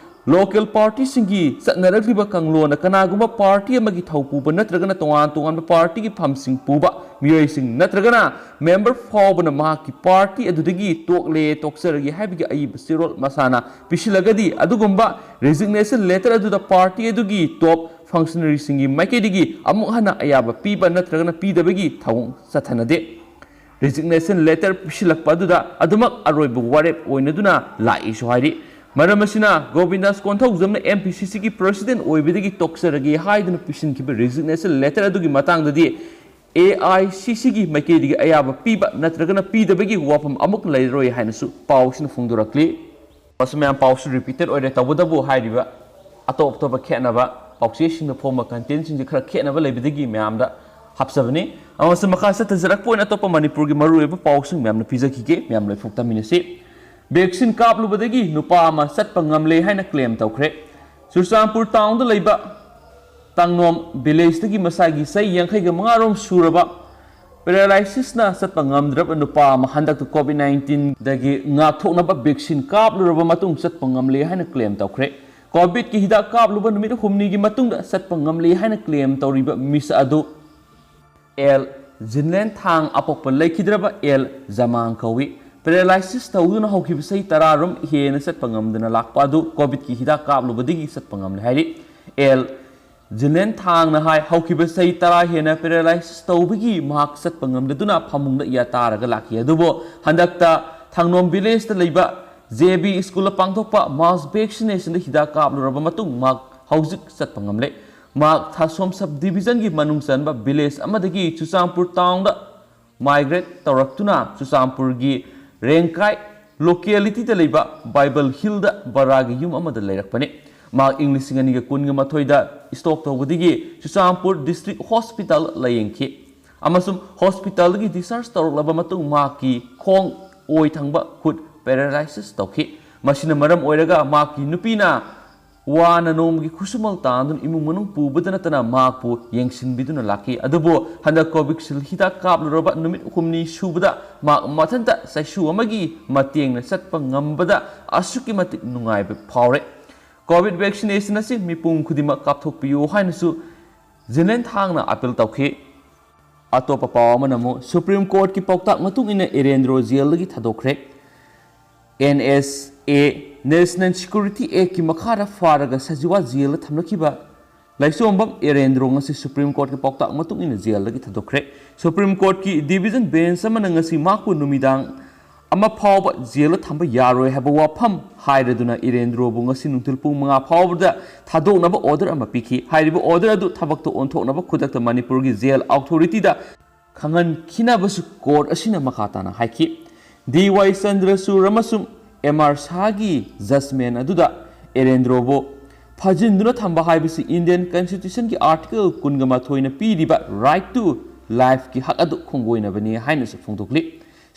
ꯂꯣꯀꯦꯜ ꯄꯥꯔꯇꯤꯁꯤꯡꯒꯤ ꯆꯠꯅꯔꯛꯂꯤꯕ ꯀꯥꯡꯂꯣꯟꯅ ꯀꯅꯥꯒꯨꯝꯕ ꯄꯥꯔꯇꯤ ꯑꯃꯒꯤ ꯊꯧ ꯄꯨꯕ ꯅꯠꯇ꯭ꯔꯒꯅ ꯇꯣꯉꯥꯟ ꯇꯣꯉꯥꯟꯕ ꯄꯥꯔꯇꯤꯒꯤ ꯐꯝꯁꯤꯡ ꯄꯨꯕ ꯃꯤꯑꯣꯏꯁꯤꯡ ꯅꯠꯇ꯭ꯔꯒꯅ ꯃꯦꯝꯕꯔ ꯐꯥꯎꯕꯅ ꯃꯍꯥꯛꯀꯤ ꯄꯥꯔꯇꯤ ꯑꯗꯨꯗꯒꯤ ꯇꯣꯛꯂꯦ, ꯇꯣꯛꯆꯔꯒꯦ ꯍꯥꯏꯕꯒꯤ ꯑꯏꯕ ꯆꯦꯔꯣꯜ ꯃꯁꯥꯅ ꯄꯤꯁꯤꯜꯂꯒꯗꯤ, ꯑꯗꯨꯒꯨꯝꯕ ꯔꯤꯖꯤꯒꯅꯦꯁꯟ ꯂꯦꯇꯔ ꯑꯗꯨꯗ ꯄꯥꯔꯇꯤ ꯑꯗꯨꯒꯤ ꯇꯣꯞ ꯐꯪꯁꯅꯔꯤꯁꯤꯡꯒꯤ ꯃꯥꯏꯀꯩꯗꯒꯤ ꯑꯃꯨꯛ ꯍꯟꯅ ꯑꯌꯥꯕ ꯄꯤꯕ ꯅꯠꯇ꯭ꯔꯒꯅ ꯄꯤꯗꯕꯒꯤ ꯊꯧꯑꯣꯡ ꯆꯠꯊꯅꯗꯦ꯫ ꯔꯤꯖꯤꯒꯅꯦꯁꯟ ꯂꯦꯇꯔ ꯄꯤꯁꯤꯜꯂꯛꯄ ꯑꯗꯨꯗ ꯑꯗꯨꯃꯛ ꯑꯔꯣꯏꯕ ꯋꯥꯔꯦꯞ ꯑꯣꯏꯅꯗꯨꯅ ꯂꯥꯛꯏꯁꯨ ꯍꯥꯏꯔꯤ꯫ ꯃꯔꯝ ꯑꯁꯤꯅ ꯒꯣꯕꯤꯟꯗꯥꯁ ꯀꯣꯟꯊꯧꯖꯝꯅ ꯑꯦꯝ ꯄꯤ ꯁꯤ ꯁꯤꯒꯤ ꯄ꯭ꯔꯁꯤꯗꯦꯟ ꯑꯣꯏꯕꯗꯒꯤ ꯇꯣꯛꯆꯔꯒꯦ ꯍꯥꯏꯗꯨꯅ ꯄꯤꯁꯤꯟꯈꯤꯕ ꯔꯤꯖꯤꯒꯅꯦꯁꯟ ꯂꯦꯇꯔ ꯑꯗꯨꯒꯤ ꯃꯇꯥꯡꯗꯗꯤ ꯑꯦ ꯑꯥꯏ ꯁꯤ ꯁꯤꯒꯤ ꯃꯥꯏꯀꯩꯗꯒꯤ ꯑꯌꯥꯕ ꯄꯤꯕ ꯅꯠꯇ꯭ꯔꯒꯅ ꯄꯤꯗꯕꯒꯤ ꯋꯥꯐꯝ ꯑꯃꯨꯛ ꯂꯩꯔꯔꯣꯏ ꯍꯥꯏꯅꯁꯨ ꯄꯥꯎꯁꯤꯅ ꯐꯣꯡꯗꯣꯔꯛꯂꯤ꯫ ꯑꯁꯨꯝ ꯃꯌꯥꯝ ꯄꯥꯎꯁꯨ ꯔꯤꯄꯤꯇꯦꯠ ꯑꯣꯏꯔꯦ, ꯇꯧꯕꯇꯕꯨ ꯍꯥꯏꯔꯤꯕ ꯑꯇꯣꯞ ꯑꯇꯣꯞꯄ ꯈꯦꯠꯅꯕ ꯄꯥꯎꯆꯦꯁꯤꯡꯗ ꯐꯣꯡꯕ ꯀꯟꯇꯦꯟꯁꯤꯡꯁꯦ ꯈꯔ ꯈꯦꯠꯅꯕ ꯂꯩꯕꯗꯒꯤ ꯃꯌꯥꯝꯗ ꯍꯥꯞꯆꯕꯅꯤ꯫ ꯑꯃꯁꯨꯡ ꯃꯈꯥ ꯆꯠꯊꯖꯔꯛꯄ ꯑꯣꯏꯅ ꯑꯇꯣꯞꯄ ꯃꯅꯤꯄꯨꯔꯒꯤ ꯃꯔꯨꯑꯣꯏꯕ ꯄꯥꯎꯁꯤꯡ ꯃꯌꯥꯝꯅ ꯄꯤꯖꯈꯤꯒꯦ, ꯃꯌꯥꯝ ꯂꯣꯏꯐꯥꯎ ꯇꯥꯃꯤꯟꯅꯁꯤ꯫ ꯚꯦꯛꯁꯤꯟ ꯀꯥꯞꯂꯨꯕꯗꯒꯤ ꯅꯨꯄꯥ ꯑꯃ ꯆꯠꯄ ꯉꯝꯂꯦ ꯍꯥꯏꯅ ꯀ꯭ꯂꯦꯝ ꯇꯧꯈ꯭ꯔꯦ꯫ ꯆꯨꯔꯆꯥꯟꯄꯨꯔ ꯇꯥꯎꯟꯗ ꯂꯩꯕ ꯇꯥꯡꯅꯣꯝ ꯚꯤꯂꯦꯖꯇꯒꯤ ꯃꯁꯥꯒꯤ ꯆꯍꯤ ꯌꯥꯡꯈꯩꯒ ꯃꯉꯥ ꯔꯣꯝ ꯁꯨꯔꯕ ꯄꯦꯔꯥꯂꯥꯏꯁꯤꯁꯅ ꯆꯠꯄ ꯉꯝꯗ꯭ꯔꯕ ꯅꯨꯄꯥ ꯑꯃ ꯍꯟꯗꯛꯇ ꯀꯣꯚꯤꯗ ꯅꯥꯏꯟꯇꯤꯟꯗꯒꯤ ꯉꯥꯛꯊꯣꯛꯅꯕ ꯚꯦꯛꯁꯤꯟ ꯀꯥꯞꯂꯨꯔꯕ ꯃꯇꯨꯡ ꯆꯠꯄ ꯉꯝꯂꯦ ꯍꯥꯏꯅ ꯀ꯭ꯂꯦꯝ ꯇꯧꯈ꯭ꯔꯦ꯫ ꯀꯣꯚꯤꯗꯀꯤ ꯍꯤꯗꯥꯛ ꯀꯥꯞꯂꯨꯕ ꯅꯨꯃꯤꯠ ꯍꯨꯝꯅꯤꯒꯤ ꯃꯇꯨꯡꯗ ꯆꯠꯄ ꯉꯝꯂꯦ ꯍꯥꯏꯅ ꯀ꯭ꯂꯦꯝ ꯇꯧꯔꯤꯕ ꯃꯤꯁ ꯑꯗꯨ ꯑꯦꯜ ꯖꯤꯟꯂꯦꯟ ꯊꯥꯡ ꯑꯄꯣꯛꯄ ꯂꯩꯈꯤꯗ꯭ꯔꯕ ꯑꯦꯜ ꯖꯃꯥꯡ ꯀꯧꯏ꯫ ꯄꯦꯔꯥꯂꯥꯏꯁꯤꯁ ꯇꯧꯗꯨꯅ ꯍꯧꯈꯤꯕ ꯆꯍꯤ ꯇꯔꯥ ꯔꯣꯝ ꯍꯦꯟꯅ ꯆꯠꯄ ꯉꯝꯗꯅ ꯂꯥꯛꯄ ꯑꯗꯨ ꯀꯣꯚꯤꯗꯀꯤ ꯍꯤꯗꯥꯛ ꯀꯥꯞꯂꯨꯕꯗꯒꯤ ꯆꯠꯄ ꯉꯝꯂꯦ ꯍꯥꯏꯔꯤ꯫ ꯑꯦꯜ ꯖꯤꯟꯂꯦꯟ ꯊꯥꯡꯅ ꯍꯥꯏ, ꯍꯧꯈꯤꯕ ꯆꯍꯤ ꯇꯔꯥ ꯍꯦꯟꯅ ꯄꯦꯔꯥꯂꯥꯏꯁꯤꯁ ꯇꯧꯕꯒꯤ ꯃꯍꯥꯛ ꯆꯠꯄ ꯉꯝꯗꯗꯨꯅ ꯐꯃꯨꯡꯗ ꯌꯥꯇꯥꯔꯒ ꯂꯥꯛꯈꯤ꯫ ꯑꯗꯨꯕꯨ ꯍꯟꯗꯛꯇ ꯊꯥꯡꯅꯣꯝ ꯚꯤꯂꯦꯖꯇ ꯂꯩꯕ ꯖꯦ ꯕꯤ ꯁ꯭ꯀꯨꯜꯗ ꯄꯥꯡꯊꯣꯛꯄ ꯃꯥꯁ ꯚꯦꯛꯁꯤꯅꯦꯁꯟꯗ ꯍꯤꯗꯥꯛ ꯀꯥꯞꯂꯨꯔꯕ ꯃꯇꯨꯡ ꯃꯍꯥꯛ ꯍꯧꯖꯤꯛ ꯆꯠꯄ ꯉꯝꯂꯦ꯫ ꯃꯍꯥꯛ ꯊꯥꯁꯣꯝ ꯁꯕ ꯗꯤꯕꯤꯖꯟꯒꯤ ꯃꯅꯨꯡ ꯆꯟꯕ ꯚꯤꯂꯦꯖ ꯑꯃꯗꯒꯤ ꯆꯨꯔꯆꯥꯟꯄꯨꯔ ꯇꯥꯎꯟꯗ ꯃꯥꯏꯒ꯭ꯔꯦꯠ ꯇꯧꯔꯛꯇꯨꯅ ꯆꯨꯔꯆꯥꯟꯄꯨꯔꯒꯤ ꯔꯦꯡꯀꯥꯏ ꯂꯣꯀꯦꯂꯤꯇꯤꯗ ꯂꯩꯕ ꯕꯥꯏꯕꯜ ꯍꯤꯜꯗ ꯕꯔꯥꯒꯤ ꯌꯨꯝ ꯑꯃꯗ ꯂꯩꯔꯛꯄꯅꯤ꯫ ꯃꯍꯥꯛ ꯏꯪ ꯂꯤꯁꯤꯡ ꯑꯅꯤꯒ ꯀꯨꯟꯒ ꯃꯥꯊꯣꯏꯗ ꯁ꯭ꯇꯣꯛ ꯇꯧꯕꯗꯒꯤ ꯆꯨꯔꯆꯥꯟꯄꯨꯔ ꯗꯤꯁꯇ꯭ꯔꯤꯛ ꯍꯣꯁꯄꯤꯇꯥꯜ ꯂꯥꯌꯦꯡꯈꯤ ꯑꯃꯁꯨꯡ ꯍꯣꯁꯄꯤꯇꯥꯜꯗꯒꯤ ꯗꯤꯁꯆꯥꯔꯖ ꯇꯧꯔꯛꯂꯕ ꯃꯇꯨꯡ ꯃꯍꯥꯛꯀꯤ ꯈꯣꯡ ꯑꯣꯏ ꯊꯪꯕ ꯈꯨꯠ ꯄꯦꯔꯥꯂꯥꯏꯁꯤꯁ ꯇꯧꯈꯤ꯫ ꯃꯁꯤꯅ ꯃꯔꯝ ꯑꯣꯏꯔꯒ ꯃꯍꯥꯛꯀꯤ ꯅꯨꯄꯤꯅ ꯋꯥꯅ ꯅꯣꯡꯃꯒꯤ ꯈꯨꯠꯁꯨꯃꯜ ꯇꯥꯟꯗꯨꯅ ꯏꯃꯨꯡ ꯃꯅꯨꯡ ꯄꯨꯕꯗ ꯅꯠꯇꯅ ꯃꯍꯥꯛꯄꯨ ꯌꯦꯡꯁꯤꯟꯕꯤꯗꯨꯅ ꯂꯥꯛꯈꯤ꯫ ꯑꯗꯨꯕꯨ ꯍꯟꯗꯛ ꯀꯣꯚꯤꯁꯤꯜꯗ ꯍꯤꯗꯥꯛ ꯀꯥꯞꯂꯨꯔꯕ ꯅꯨꯃꯤꯠ ꯍꯨꯝꯅꯤ ꯁꯨꯕꯗ ꯃꯍꯥꯛ ꯃꯊꯟꯇ ꯆꯩꯁꯨ ꯑꯃꯒꯤ ꯃꯇꯦꯡꯅ ꯆꯠꯄ ꯉꯝꯕꯗ ꯑꯁꯨꯛꯀꯤ ꯃꯇꯤꯛ ꯅꯨꯡꯉꯥꯏꯕ ꯐꯥꯎꯔꯦ꯫ ꯀꯣꯚꯤꯗ ꯚꯦꯛꯁꯤꯅꯦꯁꯟ ꯑꯁꯤ ꯃꯤꯄꯨꯝ ꯈꯨꯗꯤꯡꯃꯛ ꯀꯥꯞꯊꯣꯛꯄꯤꯌꯨ ꯍꯥꯏꯅꯁꯨ ꯖꯤꯟꯂꯦꯟ ꯊꯥꯡꯅ ꯑꯥꯄꯤꯜ ꯇꯧꯈꯤ꯫ ꯑꯇꯣꯞꯄ ꯄꯥꯎ ꯑꯃꯅ ꯑꯃꯨꯛ ꯁꯨꯄ꯭ꯔꯤꯝ ꯀꯣꯔꯠꯀꯤ ꯄꯥꯎꯇꯥꯛ ꯃꯇꯨꯡ ꯏꯟꯅ ꯏꯔꯦꯟꯗ꯭ꯔꯣ ꯖꯦꯜꯗꯒꯤ ꯊꯥꯗꯣꯛꯈ꯭ꯔꯦ꯫ N S A, national security ꯑꯦꯛꯀꯤ ꯃꯈꯥꯗ ꯐꯥꯔꯒ ꯁꯖꯤꯋꯥ ꯖꯦꯜꯗ ꯊꯝꯂꯛꯈꯤꯕ ꯂꯥꯏꯁꯣꯝꯕꯝ ꯏꯔꯦꯟꯗ꯭ꯔꯣ ꯉꯁꯤ ꯁꯨꯄ꯭ꯔꯤꯝ ꯀꯣꯔꯠꯀꯤ ꯄꯥꯎꯇꯥꯛ ꯃꯇꯨꯡ ꯏꯟꯅ ꯖꯦꯜꯗꯒꯤ ꯊꯥꯗꯣꯛꯈ꯭ꯔꯦ꯫ ꯁꯨꯄ꯭ꯔꯤꯝ ꯀꯣꯔꯠꯀꯤ ꯗꯤꯚꯤꯖꯟ ꯕꯦꯟꯆ ꯑꯃꯅ ꯉꯁꯤ ꯃꯍꯥꯛꯄꯨ ꯅꯨꯃꯤꯗꯥꯡ ꯑꯃ ꯐꯥꯎꯕ ꯖꯦꯜꯗ ꯊꯝꯕ ꯌꯥꯔꯣꯏ ꯍꯥꯏꯕ ꯋꯥꯐꯝ ꯍꯥꯏꯔꯗꯨꯅ ꯏꯔꯦꯟꯗ꯭ꯔꯣꯕꯨ ꯉꯁꯤ ꯅꯨꯡꯊꯤꯜ ꯄꯨꯡ ꯃꯉꯥ ꯐꯥꯎꯕꯗ ꯊꯥꯗꯣꯛꯅꯕ ꯑꯣꯔꯗꯔ ꯑꯃ ꯄꯤꯈꯤ꯫ ꯍꯥꯏꯔꯤꯕ ꯑꯣꯔꯗꯔ ꯑꯗꯨ ꯊꯕꯛꯇ ꯑꯣꯟꯊꯣꯛꯅꯕ ꯈꯨꯗꯛꯇ ꯃꯅꯤꯄꯨꯔꯒꯤ ꯖꯦꯜ ꯑꯣꯊꯣꯔꯤꯇꯤꯗ ꯈꯪꯍꯟꯈꯤꯅꯕꯁꯨ ꯀꯣꯔꯠ ꯑꯁꯤꯅ ꯃꯈꯥ ꯇꯥꯅ ꯍꯥꯏꯈꯤ꯫ ꯗꯤ ꯋꯥꯏ ꯆꯟꯗ꯭ꯔꯆꯨꯔ ꯑꯃꯁꯨꯡ ꯑꯦꯝ ꯑꯥꯔ ꯁꯥꯍꯒꯤ ꯖꯖꯃꯦꯟ ꯑꯗꯨꯗ ꯏꯔꯦꯟꯗ꯭ꯔꯣꯕꯨ ꯐꯥꯖꯤꯟꯗꯨꯅ ꯊꯝꯕ ꯍꯥꯏꯕꯁꯤ ꯏꯟꯗꯤꯌꯟ ꯀꯟꯁꯇꯤꯇ꯭ꯌꯨꯁꯟꯒꯤ ꯑꯥꯔꯇꯤꯀꯜ ꯀꯨꯟꯒ ꯃꯥꯊꯣꯏꯅ ꯄꯤꯔꯤꯕ right to lifeꯀꯤ ꯍꯛ ꯑꯗꯨ ꯈꯣꯡꯒꯣꯏꯅꯕꯅꯤ ꯍꯥꯏꯅꯁꯨ ꯐꯣꯡꯗꯣꯛꯂꯤ꯫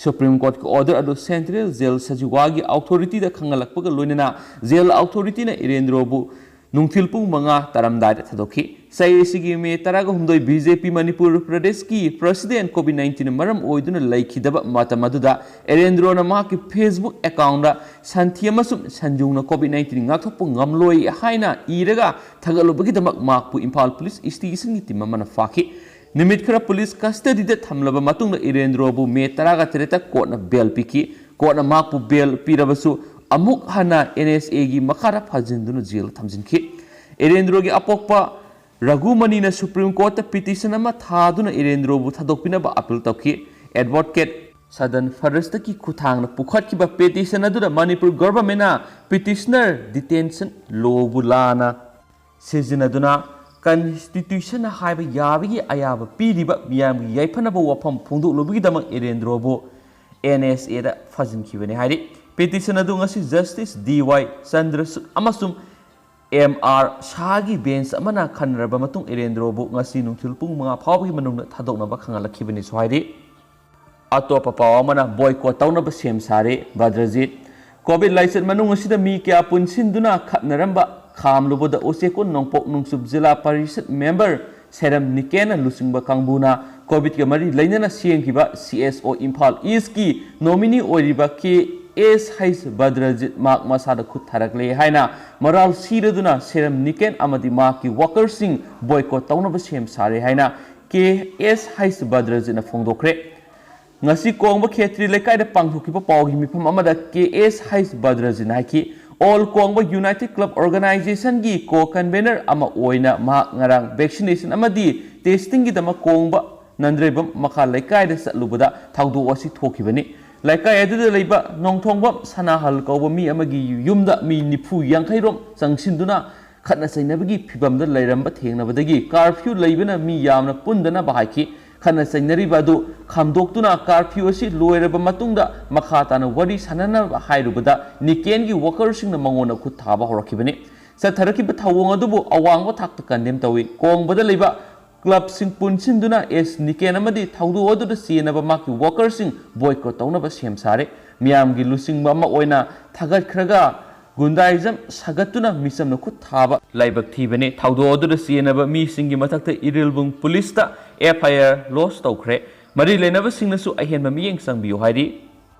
ꯁꯨꯄ꯭ꯔꯤꯝ ꯀꯣꯔꯠꯀꯤ ꯑꯣꯔꯗꯔ ꯑꯗꯨ ꯁꯦꯟꯇ꯭ꯔꯦꯜ ꯖꯦꯜ ꯁꯖꯤꯋꯥꯒꯤ ꯑꯣꯊꯣꯔꯤꯇꯤꯗ ꯈꯪꯍꯜꯂꯛꯄꯒ ꯂꯣꯏꯅꯅ ꯖꯦꯜ ꯑꯣꯊꯣꯔꯤꯇꯤꯅ ꯏꯔꯦꯟꯗ꯭ꯔꯣꯕꯨ ꯅꯨꯡꯊꯤꯜ ꯄꯨꯡ ꯃꯉꯥ ꯇꯥꯔꯝꯗꯥꯏꯗ ꯊꯥꯗꯣꯛꯈꯤ꯫ ꯆꯍꯤ ꯑꯁꯤꯒꯤ ꯃꯦ ꯇꯔꯥꯒ ꯍꯨꯝꯗꯣꯏ ꯕꯤ ꯖꯦ ꯄꯤ ꯃꯅꯤꯄꯨꯔ ꯄ꯭ꯔꯗꯦꯁꯀꯤ ꯄ꯭ꯔꯁꯤꯗꯦꯟ ꯀꯣꯚꯤꯗ ꯅꯥꯏꯟꯇꯤꯟꯅ ꯃꯔꯝ ꯑꯣꯏꯗꯨꯅ ꯂꯩꯈꯤꯗꯕ ꯃꯇꯝ ꯑꯗꯨꯗ ꯏꯔꯦꯟꯗ꯭ꯔꯣꯅ ꯃꯍꯥꯛꯀꯤ ꯐꯦꯁꯕꯨꯛ ꯑꯦꯀꯥꯎꯟꯗ ꯁꯟꯊꯤ ꯑꯃꯁꯨꯡ ꯁꯟꯖꯨꯡꯅ ꯀꯣꯚꯤꯗ ꯅꯥꯏꯟꯇꯤꯟ ꯉꯥꯛꯊꯣꯛꯄ ꯉꯝꯂꯣꯏ ꯍꯥꯏꯅ ꯏꯔꯒ ꯊꯥꯒꯠꯂꯨꯕꯒꯤꯗꯃꯛ ꯃꯍꯥꯛꯄꯨ ꯏꯝꯐꯥꯜ ꯄꯨꯂꯤꯁ ꯏꯁꯇꯦꯁꯟꯒꯤ ꯇꯤꯝ ꯑꯃꯅ ꯐꯥꯈꯤ꯫ ꯅꯨꯃꯤꯠ ꯈꯔ ꯄꯨꯂꯤꯁ ꯀꯁꯇꯗꯤꯗ ꯊꯝꯂꯕ ꯃꯇꯨꯡꯗ ꯏꯔꯦꯟꯗ꯭ꯔꯣꯕꯨ ꯃꯦ ꯇꯔꯥꯒ ꯇꯔꯦꯠꯇ ꯀꯣꯔꯠꯅ ꯕꯦꯜ ꯄꯤꯈꯤ꯫ ꯀꯣꯔꯠꯅ ꯃꯍꯥꯛꯄꯨ ꯕꯦꯜ ꯄꯤꯔꯕꯁꯨ ꯑꯃꯨꯛ ꯍꯟꯅ ꯑꯦꯟ ꯑꯦꯁ ꯑꯦꯒꯤ ꯃꯈꯥꯗ ꯐꯥꯖꯤꯟꯗꯨꯅ ꯖꯦꯜꯗ ꯊꯝꯖꯤꯟꯈꯤ꯫ ꯏꯔꯦꯟꯗ꯭ꯔꯣꯒꯤ ꯑꯄꯣꯛꯄ ꯔꯘꯨꯃꯅꯤꯅ ꯁꯨꯄ꯭ꯔꯤꯝ ꯀꯣꯔꯠꯇ ꯄꯤꯇꯤꯁꯟ ꯑꯃ ꯊꯥꯗꯨꯅ ꯏꯔꯦꯟꯗ꯭ꯔꯣꯕꯨ ꯊꯥꯗꯣꯛꯄꯤꯅꯕ ꯑꯄꯤꯜ ꯇꯧꯈꯤ꯫ ꯑꯦꯗꯚꯣꯀꯦꯠ ꯁꯗꯟ ꯐꯔꯁꯇꯀꯤ ꯈꯨꯠꯊꯥꯡꯅ ꯄꯨꯈꯠꯈꯤꯕ ꯄꯤꯇꯤꯁꯟ ꯑꯗꯨꯗ ꯃꯅꯤꯄꯨꯔ ꯒꯚꯔꯟꯃꯦꯟꯅ ꯄꯤꯇꯤꯁꯅꯔ ꯗꯤꯇꯦꯟꯁꯟ ꯂꯣꯕꯨ ꯂꯥꯟꯅ ꯁꯤꯖꯤꯟꯅꯗꯨꯅ ꯀꯟꯁꯇꯤꯇ꯭ꯌꯨꯁꯟꯅ ꯍꯥꯏꯕ ꯌꯥꯕꯒꯤ ꯑꯌꯥꯕ ꯄꯤꯔꯤꯕ ꯃꯤꯌꯥꯝꯒꯤ ꯌꯥꯏꯐꯅꯕ ꯋꯥꯐꯝ ꯐꯣꯡꯗꯣꯛꯂꯨꯕꯒꯤꯗꯃꯛ ꯏꯔꯦꯟꯗ꯭ꯔꯣꯕꯨ ꯑꯦꯟ ꯑꯦꯁ ꯑꯦꯗ ꯐꯥꯖꯤꯟꯈꯤꯕꯅꯤ ꯍꯥꯏꯔꯤ꯫ ꯄꯤꯇꯤꯁꯟ ꯑꯗꯨ ꯉꯁꯤ ꯖꯁꯇꯤꯁ ꯗꯤ ꯋꯥꯏ ꯆꯟꯗ꯭ꯔꯆꯨꯗ ꯑꯃꯁꯨꯡ ꯑꯦꯝ ꯑꯥꯔ ꯁꯥꯍꯒꯤ ꯕꯦꯟꯆ ꯑꯃꯅ ꯈꯟꯅꯔꯕ ꯃꯇꯨꯡ ꯏꯔꯦꯟꯗ꯭ꯔꯣꯕꯨ ꯉꯁꯤ ꯅꯨꯡꯊꯤꯜ ꯄꯨꯡ ꯃꯉꯥ ꯐꯥꯎꯕꯒꯤ ꯃꯅꯨꯡꯗ ꯊꯥꯗꯣꯛꯅꯕ ꯈꯪꯍꯜꯂꯛꯈꯤꯕꯅꯤꯁꯨ ꯍꯥꯏꯔꯤ꯫ ꯑꯇꯣꯞꯄ ꯄꯥꯎ ꯑꯃꯅ ꯕꯣꯏꯀꯣꯠ ꯇꯧꯅꯕ ꯁꯦꯝ ꯁꯥꯔꯦ ꯕꯗ꯭ꯔꯖꯤꯠ꯫ ꯀꯣꯚꯤꯗ ꯂꯥꯏꯆꯠ ꯃꯅꯨꯡ ꯑꯁꯤꯗ ꯃꯤ ꯀꯌꯥ ꯄꯨꯟꯁꯤꯟꯗꯨꯅ ꯈꯠꯅꯔꯝꯕ ꯈꯥꯝꯂꯨꯕꯗ ꯎꯆꯦꯛꯀꯣꯟ ꯅꯣꯡꯄꯣꯛ ꯅꯣꯡꯆꯨꯞ ꯖꯤꯂꯥ ꯄꯔꯤꯁꯠ ꯃꯦꯝꯕꯔ ꯁꯦꯔꯝ ꯅꯤꯀꯦꯟꯅ ꯂꯨꯆꯤꯡꯕ ꯀꯥꯡꯕꯨꯅ ꯀꯣꯚꯤꯗꯀ ꯃꯔꯤ ꯂꯩꯅꯅ ꯁꯦꯝꯈꯤꯕ ꯁꯤ ꯑꯦꯁ ꯑꯣ ꯏꯝꯐꯥꯜ ꯏꯁꯀꯤ ꯅꯣꯃꯤꯅꯤ ꯑꯣꯏꯔꯤꯕ ꯀꯦ ꯑꯦꯁ ꯍꯩꯁ ꯕꯗ꯭ꯔꯖꯤꯠ ꯃꯍꯥꯛ ꯃꯁꯥꯗ ꯈꯨꯠ ꯊꯥꯔꯛꯂꯦ ꯍꯥꯏꯅ ꯃꯔꯥꯜ ꯁꯤꯔꯗꯨꯅ ꯁꯦꯔꯝ ꯅꯤꯀꯦꯟ ꯑꯃꯗꯤ ꯃꯍꯥꯛꯀꯤ ꯋꯥꯀꯔꯁꯤꯡ ꯕꯣꯏꯀꯣꯠ ꯇꯧꯅꯕ ꯁꯦꯝ ꯁꯥꯔꯦ ꯍꯥꯏꯅ ꯀꯦ ꯑꯦꯁ ꯍꯩꯁ ꯕꯗ꯭ꯔꯖꯤꯠꯅ ꯐꯣꯡꯗꯣꯛꯈ꯭ꯔꯦ꯫ ꯉꯁꯤ ꯀꯣꯡꯕ ꯈꯦꯇ꯭ꯔꯤ ꯂꯩꯀꯥꯏꯗ ꯄꯥꯡꯊꯣꯛꯈꯤꯕ ꯄꯥꯎꯒꯤ ꯃꯤꯐꯝ ꯑꯃꯗ ꯀꯦ ꯑꯦꯁ ꯍꯩꯁ ꯕꯗ꯭ꯔꯖꯤꯠꯅ ꯍꯥꯏꯈꯤ, ꯑꯣꯜ ꯀꯣꯡꯕ ꯌꯨꯅꯥꯏꯇꯦꯗ ꯀ꯭ꯂꯕ ꯑꯣꯔꯒꯅꯥꯏꯖꯦꯁꯟꯒꯤ ꯀꯣ ꯀꯟꯚꯦꯅꯔ ꯑꯃ ꯑꯣꯏꯅ ꯃꯍꯥꯛ ꯉꯔꯥꯡ ꯚꯦꯛꯁꯤꯅꯦꯁꯟ ꯑꯃꯗꯤ ꯇꯦꯁꯇꯤꯡꯒꯤꯗꯃꯛ ꯀꯣꯡꯕ ꯅꯟꯗ꯭ꯔꯩꯕꯝ ꯃꯈꯥ ꯂꯩꯀꯥꯏꯗ ꯆꯠꯂꯨꯕꯗ ꯊꯧꯗꯣꯛ ꯑꯁꯤ ꯊꯣꯛꯈꯤꯕꯅꯤ꯫ ꯂꯩꯀꯥꯏ ꯑꯗꯨꯗ ꯂꯩꯕ ꯅꯣꯡꯊꯣꯡꯕꯝ ꯁꯅꯥꯍꯜ ꯀꯧꯕ ꯃꯤ ꯑꯃꯒꯤ ꯌꯨꯝꯗ ꯃꯤ ꯅꯤꯐꯨ ꯌꯥꯡꯈꯩ ꯔꯣꯝ ꯆꯪꯁꯤꯟꯗꯨꯅ ꯈꯠꯅ ꯆꯩꯅꯕꯒꯤ ꯐꯤꯚꯝꯗ ꯂꯩꯔꯝꯕ ꯊꯦꯡꯅꯕꯗꯒꯤ ꯀꯥꯔꯐ꯭ꯌꯨ ꯂꯩꯕꯅ ꯃꯤ ꯌꯥꯝꯅ ꯄꯨꯟꯗꯅꯕ ꯍꯥꯏꯈꯤ꯫ ꯈꯠꯅ ꯆꯩꯅꯔꯤꯕ ꯑꯗꯨ ꯈꯥꯝꯗꯣꯛꯇꯨꯅ ꯀꯥꯔꯐ꯭ꯌꯨ ꯑꯁꯤ ꯂꯣꯏꯔꯕ ꯃꯇꯨꯡꯗ ꯃꯈꯥ ꯇꯥꯅ ꯋꯥꯔꯤ ꯁꯥꯟꯅꯅꯕ ꯍꯥꯏꯔꯨꯕꯗ ꯅꯤꯀꯦꯟꯒꯤ ꯋꯥꯀꯔꯁꯤꯡꯅ ꯃꯉꯣꯟꯗ ꯈꯨꯠ ꯊꯥꯕ ꯍꯧꯔꯛꯈꯤꯕꯅꯤ꯫ ꯆꯠꯊꯔꯛꯈꯤꯕ ꯊꯧꯑꯣꯡ ꯑꯗꯨꯕꯨ ꯑꯋꯥꯡꯕ ꯊꯥꯛꯇ ꯀꯟꯗꯦꯝ ꯇꯧꯏ꯫ ꯀꯣꯡꯕꯗ ꯂꯩꯕ ꯀ꯭ꯂꯕꯁꯤꯡ ꯄꯨꯟꯁꯤꯟꯗꯨꯅ ꯑꯦꯁ ꯅꯤꯀꯦꯟ ꯑꯃꯗꯤ ꯊꯧꯗꯣꯛ ꯑꯗꯨꯗ ꯆꯦꯟꯅꯕ ꯃꯍꯥꯛꯀꯤ ꯋꯥꯀꯔꯁꯤꯡ ꯕꯣꯏꯀꯣꯠ ꯇꯧꯅꯕ ꯁꯦꯝ ꯁꯥꯔꯦ꯫ ꯃꯤꯌꯥꯝꯒꯤ ꯂꯨꯆꯤꯡꯕ ꯑꯃ ꯑꯣꯏꯅ ꯊꯥꯒꯠꯈ꯭ꯔꯒ ꯒꯨꯟꯗꯥꯏꯖꯝ ꯁꯥꯒꯠꯇꯨꯅ ꯃꯤꯆꯝꯅ ꯈꯨꯠ ꯊꯥꯕ ꯂꯥꯏꯕꯛ ꯊꯤꯕꯅꯤ꯫ ꯊꯧꯗꯣꯛ ꯑꯗꯨꯗ ꯆꯦꯟꯅꯕ ꯃꯤꯁꯤꯡꯒꯤ ꯃꯊꯛꯇ ꯏꯔꯤꯜꯕꯨꯡ ꯄꯨꯂꯤꯁꯇ ꯑꯦꯐ ꯑꯥꯏ ꯑꯥꯔ ꯂꯣꯖ ꯇꯧꯈ꯭ꯔꯦ꯫ ꯃꯔꯤ ꯂꯩꯅꯕꯁꯤꯡꯅꯁꯨ ꯑꯍꯦꯟꯕ ꯃꯤꯠꯌꯦꯡ ꯆꯪꯕꯤꯌꯨ ꯍꯥꯏꯔꯤ꯫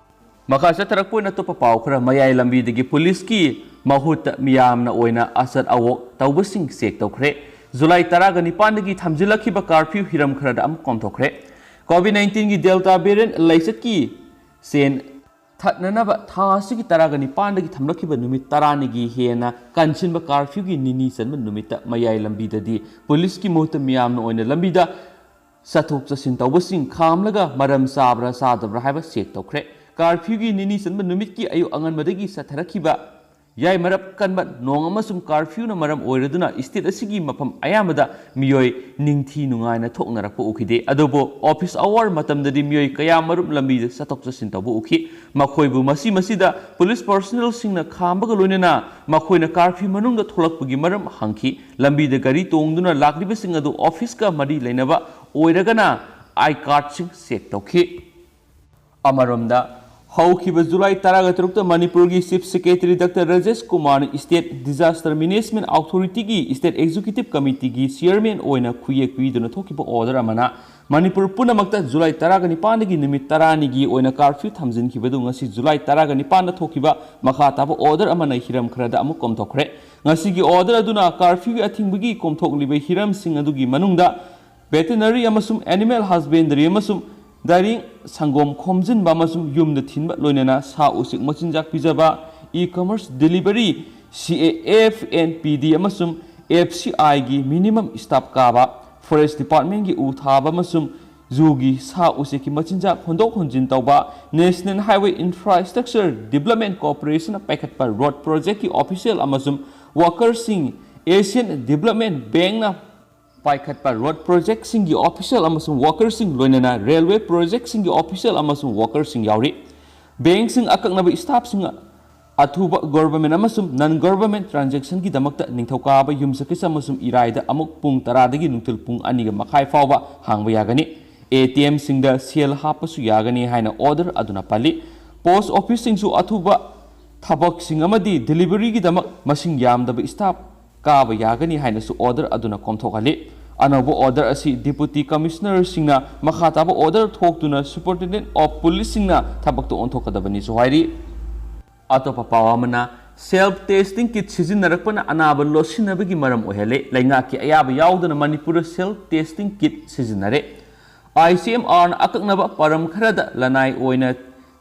ꯃꯈꯥ ꯆꯠꯊꯔꯛꯄ ꯑꯣꯏꯅ ꯑꯇꯣꯞꯄ ꯄꯥꯎ ꯈꯔ꯫ ꯃꯌꯥꯏ ꯂꯝꯕꯤꯗꯒꯤ ꯄꯨꯂꯤꯁꯀꯤ ꯃꯍꯨꯠꯇ ꯃꯤꯌꯥꯝꯅ ꯑꯣꯏꯅ ꯑꯆꯠ ꯑꯋꯣꯛ ꯇꯧꯕꯁꯤꯡ ꯆꯦꯛ ꯇꯧꯈ꯭ꯔꯦ꯫ ꯖꯨꯂꯥꯏ ꯇꯔꯥꯒ ꯅꯤꯄꯥꯟꯗꯒꯤ ꯊꯝꯖꯤꯜꯂꯛꯈꯤꯕ ꯀꯥꯔꯐ꯭ꯌꯨ ꯍꯤꯔꯝ ꯈꯔꯗ ꯑꯃꯨꯛ ꯀꯣꯝꯊꯣꯛꯈ꯭ꯔꯦ꯫ ꯀꯣꯚꯤꯗ ꯅꯥꯏꯟꯇꯤꯟꯒꯤ ꯗꯦꯜꯇꯥ ꯚꯦꯔꯤꯌꯟ ꯂꯩꯆꯠꯀꯤ ꯆꯦꯟ ꯊꯠꯅꯅꯕ ꯊꯥ ꯑꯁꯤꯒꯤ ꯇꯔꯥꯒ ꯅꯤꯄꯥꯟꯗꯒꯤ ꯊꯝꯂꯛꯈꯤꯕ ꯅꯨꯃꯤꯠ ꯇꯔꯥꯅꯤꯒꯤ ꯍꯦꯟꯅ ꯀꯟꯁꯤꯟꯕ ꯀꯥꯔꯐ꯭ꯌꯨꯒꯤ ꯅꯤꯅꯤ ꯆꯟꯕ ꯅꯨꯃꯤꯠꯇ ꯃꯌꯥꯏ ꯂꯝꯕꯤꯗꯗꯤ ꯄꯨꯂꯤꯁꯀꯤ ꯃꯍꯨꯠꯇ ꯃꯤꯌꯥꯝꯅ ꯑꯣꯏꯅ ꯂꯝꯕꯤꯗ ꯆꯠꯊꯣꯛ ꯆꯠꯁꯤꯟ ꯇꯧꯕꯁꯤꯡ ꯈꯥꯝꯂꯒ ꯃꯔꯝ ꯆꯥꯕ꯭ꯔꯥ ꯆꯥꯗꯕ꯭ꯔꯥ ꯍꯥꯏꯕ ꯆꯦꯛ ꯇꯧꯈ꯭ꯔꯦ꯫ ꯀꯥꯔꯐ꯭ꯌꯨꯒꯤ ꯅꯤꯅꯤ ꯆꯟꯕ ꯅꯨꯃꯤꯠꯀꯤ ꯑꯌꯨꯛ ꯑꯉꯟꯕꯗꯒꯤ ꯆꯠꯊꯔꯛꯈꯤꯕ ꯌꯥꯏꯃꯔꯞ ꯀꯟꯕ ꯅꯣꯡ ꯑꯃꯁꯨꯡ ꯀꯥꯔꯐ꯭ꯌꯨꯅ ꯃꯔꯝ ꯑꯣꯏꯔꯗꯨꯅ ꯁ꯭ꯇꯦꯠ ꯑꯁꯤꯒꯤ ꯃꯐꯝ ꯑꯌꯥꯝꯕꯗ ꯃꯤꯑꯣꯏ ꯅꯤꯡꯊꯤ ꯅꯨꯡꯉꯥꯏꯅ ꯊꯣꯛꯅꯔꯛꯄ ꯎꯈꯤꯗꯦ꯫ ꯑꯗꯨꯕꯨ ꯑꯣꯐꯤꯁ ꯑꯋꯥꯔ ꯃꯇꯝꯗꯗꯤ ꯃꯤꯑꯣꯏ ꯀꯌꯥꯃꯔꯨꯝ ꯂꯝꯕꯤꯗ ꯆꯠꯊꯣꯛ ꯆꯠꯁꯤꯟ ꯇꯧꯕ ꯎꯈꯤ꯫ ꯃꯈꯣꯏꯕꯨ ꯃꯁꯤ ꯃꯁꯤꯗ ꯄꯨꯂꯤꯁ ꯄꯔꯁꯣꯅꯦꯜꯁꯤꯡꯅ ꯈꯥꯝꯕꯒ ꯂꯣꯏꯅꯅ ꯃꯈꯣꯏꯅ ꯀꯥꯔꯐ꯭ꯌꯨ ꯃꯅꯨꯡꯗ ꯊꯣꯛꯂꯛꯄꯒꯤ ꯃꯔꯝ ꯍꯪꯈꯤ꯫ ꯂꯝꯕꯤꯗ ꯒꯥꯔꯤ ꯇꯣꯡꯗꯨꯅ ꯂꯥꯛꯂꯤꯕꯁꯤꯡ ꯑꯗꯨ ꯑꯣꯐꯤꯁꯀ ꯃꯔꯤ ꯂꯩꯅꯕ ꯑꯣꯏꯔꯒꯅ ꯑꯥꯏ ꯀꯥꯔꯗꯁꯤꯡ ꯆꯦꯛ ꯇꯧꯈꯤ꯫ ꯑꯃꯔꯣꯝꯗ, ꯍꯧꯈꯤꯕ ꯖꯨꯂꯥꯏ ꯇꯔꯥꯒ ꯇꯔꯨꯛꯇ ꯃꯅꯤꯄꯨꯔꯒꯤ ꯆꯤꯐ ꯁꯦꯀ꯭ꯔꯦꯇꯔꯤ ꯗꯥꯛꯇꯔ ꯔꯥꯖꯦꯁ ꯀꯨꯃꯥꯔꯅ ꯁ꯭ꯇꯦꯠ ꯗꯤꯖꯥꯁꯇꯔ ꯃꯦꯅꯦꯖꯃꯦꯟꯠ ꯑꯣꯊꯣꯔꯤꯇꯤꯒꯤ ꯁ꯭ꯇꯦꯠ ꯑꯦꯛꯖꯤꯀ꯭ꯌꯨꯇꯤꯚ ꯀꯃꯤꯇꯤꯒꯤ ꯆꯤꯌꯔꯃꯦꯟ ꯑꯣꯏꯅ ꯈꯨꯌꯦꯛ ꯄꯤꯗꯨꯅ ꯊꯣꯛꯈꯤꯕ ꯑꯣꯔꯗꯔ ꯑꯃꯅ ꯃꯅꯤꯄꯨꯔ ꯄꯨꯝꯅꯃꯛꯇ ꯖꯨꯂꯥꯏ ꯇꯔꯥꯒ ꯅꯤꯄꯥꯟꯗꯒꯤ ꯅꯨꯃꯤꯠ ꯇꯔꯥꯅꯤꯒꯤ ꯑꯣꯏꯅ ꯀꯥꯔꯐ꯭ꯌꯨ ꯊꯝꯖꯤꯟꯈꯤꯕꯗꯨ ꯉꯁꯤ ꯖꯨꯂꯥꯏ ꯇꯔꯥꯒ ꯅꯤꯄꯥꯟꯗ ꯊꯣꯛꯈꯤꯕ ꯃꯈꯥ ꯇꯥꯕ ꯑꯣꯔꯗꯔ ꯑꯃꯅ ꯍꯤꯔꯝ ꯈꯔꯗ ꯑꯃꯨꯛ ꯀꯣꯝꯊꯣꯛꯈ꯭ꯔꯦ꯫ ꯉꯁꯤꯒꯤ ꯑꯣꯔꯗꯔ ꯑꯗꯨꯅ ꯀꯥꯔꯐ꯭ꯌꯨꯒꯤ ꯑꯊꯤꯡꯕꯒꯤ ꯀꯣꯝꯊꯣꯛꯂꯤꯕ ꯍꯤꯔꯝꯁꯤꯡ ꯑꯗꯨꯒꯤ ꯃꯅꯨꯡꯗ ꯚꯦꯇꯦꯅꯔꯤ ꯑꯃꯁꯨꯡ ꯑꯦꯅꯤꯃꯦꯜ ꯍꯁꯕꯦꯟꯗꯔꯤ ꯑꯃꯁꯨꯡ ꯗꯥꯏꯔꯤ, ꯁꯪꯒꯣꯝ ꯈꯣꯝꯖꯤꯟꯕ ꯑꯃꯁꯨꯡ ꯌꯨꯝꯗ ꯊꯤꯟꯕ, ꯂꯣꯏꯅꯅ ꯁꯥ ꯎꯆꯦꯛ ꯃꯆꯤꯟꯖꯥꯛ ꯄꯤꯖꯕ, ꯏ-ꯀꯃꯔꯁ ꯗꯦꯂꯤꯚꯔꯤ, ꯁꯤ ꯑꯦ ꯑꯦꯐ ꯑꯦꯟ ꯄꯤ ꯗꯤ ꯑꯃꯁꯨꯡ ꯑꯦꯐ ꯁꯤ ꯑꯥꯏꯒꯤ ꯃꯤꯅꯤꯃꯝ ꯁ꯭ꯇꯥꯐ ꯀꯥꯕ, ꯐꯣꯔꯦꯁ ꯗꯤꯄꯥꯔꯠꯃꯦꯟꯠꯀꯤ ꯎ ꯊꯥꯕ ꯑꯃꯁꯨꯡ ꯖꯨꯒꯤ ꯁꯥ ꯎꯆꯦꯛꯀꯤ ꯃꯆꯤꯟꯖꯥꯛ ꯍꯣꯟꯗꯣꯛ ꯍꯣꯟꯖꯤꯟ ꯇꯧꯕ, ꯅꯦꯁꯅꯦꯜ ꯍꯥꯏꯋꯦ ꯏꯟꯐ꯭ꯔꯥꯁ꯭ꯇ꯭ꯔꯛꯆꯔ ꯗꯤꯕ꯭ꯂꯞꯃꯦꯟꯠ ꯀꯣꯔꯄꯣꯔꯦꯁꯟꯅ ꯄꯥꯏꯈꯠꯄ ꯔꯣꯗ ꯄ꯭ꯔꯣꯖꯦꯛꯀꯤ ꯑꯣꯐꯤꯁꯤꯌꯦꯜ ꯑꯃꯁꯨꯡ ꯋꯥꯀꯔꯁꯤꯡ, ꯑꯦꯁꯤꯌꯥꯟ ꯗꯤꯕ꯭ꯂꯞꯃꯦꯟꯠ ꯕꯦꯡꯛꯅ ꯄꯥꯏꯈꯠꯄ ꯔꯣꯗ ꯄ꯭ꯔꯣꯖꯦꯛꯁꯤꯡꯒꯤ ꯑꯣꯐꯤꯁꯤꯌꯦꯜ ꯑꯃꯁꯨꯡ ꯋꯥꯀꯔꯁꯤꯡ, ꯂꯣꯏꯅꯅ ꯔꯦꯜꯋꯦ ꯄ꯭ꯔꯣꯖꯦꯛꯁꯤꯡꯒꯤ ꯑꯣꯐꯤꯁꯤꯌꯦꯜ ꯑꯃꯁꯨꯡ ꯋꯥꯀꯔꯁꯤꯡ ꯌꯥꯎꯔꯤ꯫ ꯕꯦꯡꯛꯁꯤꯡ ꯑꯀꯛꯅꯕ ꯁ꯭ꯇꯥꯐꯁꯤꯡ ꯑꯊꯨꯕ ꯒꯣꯚꯔꯟꯃꯦꯟꯠ ꯑꯃꯁꯨꯡ ꯅꯟ ꯒꯣꯚꯔꯟꯃꯦꯟꯠ ꯇ꯭ꯔꯥꯟꯖꯦꯛꯁꯟꯒꯤꯗꯃꯛꯇ ꯅꯤꯡꯊꯧꯀꯥꯕ ꯌꯨꯝꯁꯀꯩꯁ ꯑꯃꯁꯨꯡ ꯏꯔꯥꯏꯗ ꯑꯃꯨꯛ ꯄꯨꯡ ꯇꯔꯥꯗꯒꯤ ꯅꯨꯡꯊꯤꯜ ꯄꯨꯡ ꯑꯅꯤꯒ ꯃꯈꯥꯏ ꯐꯥꯎꯕ ꯍꯥꯡꯕ ꯌꯥꯒꯅꯤ꯫ ꯑꯦꯇꯤꯑꯦꯝꯁꯤꯡꯗ ꯁꯦꯜ ꯍꯥꯞꯄꯁꯨ ꯌꯥꯒꯅꯤ ꯍꯥꯏꯅ ꯑꯣꯔꯗꯔ ꯑꯗꯨꯅ ꯄꯜꯂꯤ꯫ ꯄꯣꯁꯠ ꯑꯣꯐꯤꯁꯁꯤꯡꯁꯨ ꯑꯊꯨꯕ ꯊꯕꯛꯁꯤꯡ ꯑꯃꯗꯤ ꯗꯦꯂꯤꯚꯔꯤꯒꯤꯗꯃꯛ ꯃꯁꯤꯡ ꯌꯥꯝꯗꯕ ꯁ꯭ꯇꯥꯐ ꯀꯥꯕ ꯌꯥꯒꯅꯤ ꯍꯥꯏꯅꯁꯨ ꯑꯣꯔꯗꯔ ꯑꯗꯨꯅ ꯀꯣꯝꯊꯣꯛꯍꯜꯂꯤ꯫ ꯑꯅꯧꯕ ꯑꯣꯔꯗꯔ ꯑꯁꯤ ꯗꯤꯄꯨꯇꯤ ꯀꯃꯤꯁꯅꯔꯁꯤꯡꯅ ꯃꯈꯥ ꯇꯥꯕ ꯑꯣꯔꯗꯔ ꯊꯣꯛꯇꯨꯅ ꯁꯨꯄꯔꯤꯟꯇꯦꯟꯗꯦꯟꯠ ꯑꯣꯐ ꯄꯨꯂꯤꯁꯁꯤꯡꯅ ꯊꯕꯛꯇ ꯑꯣꯟꯊꯣꯛꯀꯗꯕꯅꯤꯁꯨ ꯍꯥꯏꯔꯤ꯫ ꯑꯇꯣꯞꯄ ꯄꯥꯎ ꯑꯃꯅ, ꯁꯦꯜꯐ ꯇꯦꯁꯇꯤꯡ ꯀꯤꯠ ꯁꯤꯖꯤꯟꯅꯔꯛꯄꯅ ꯑꯅꯥꯕ ꯂꯣꯠꯁꯤꯟꯅꯕꯒꯤ ꯃꯔꯝ ꯑꯣꯏꯍꯜꯂꯦ꯫ ꯂꯩꯉꯥꯛꯀꯤ ꯑꯌꯥꯕ ꯌꯥꯎꯗꯅ ꯃꯅꯤꯄꯨꯔꯗ ꯁꯦꯜꯐ ꯇꯦꯁꯇꯤꯡ ꯀꯤꯠ ꯁꯤꯖꯤꯟꯅꯔꯦ꯫ ꯑꯥꯏꯁꯤꯑꯦꯝꯑꯥꯔꯅ ꯑꯀꯛꯅꯕ ꯄꯔꯝ ꯈꯔꯗ ꯂꯅꯥꯏ ꯑꯣꯏꯅ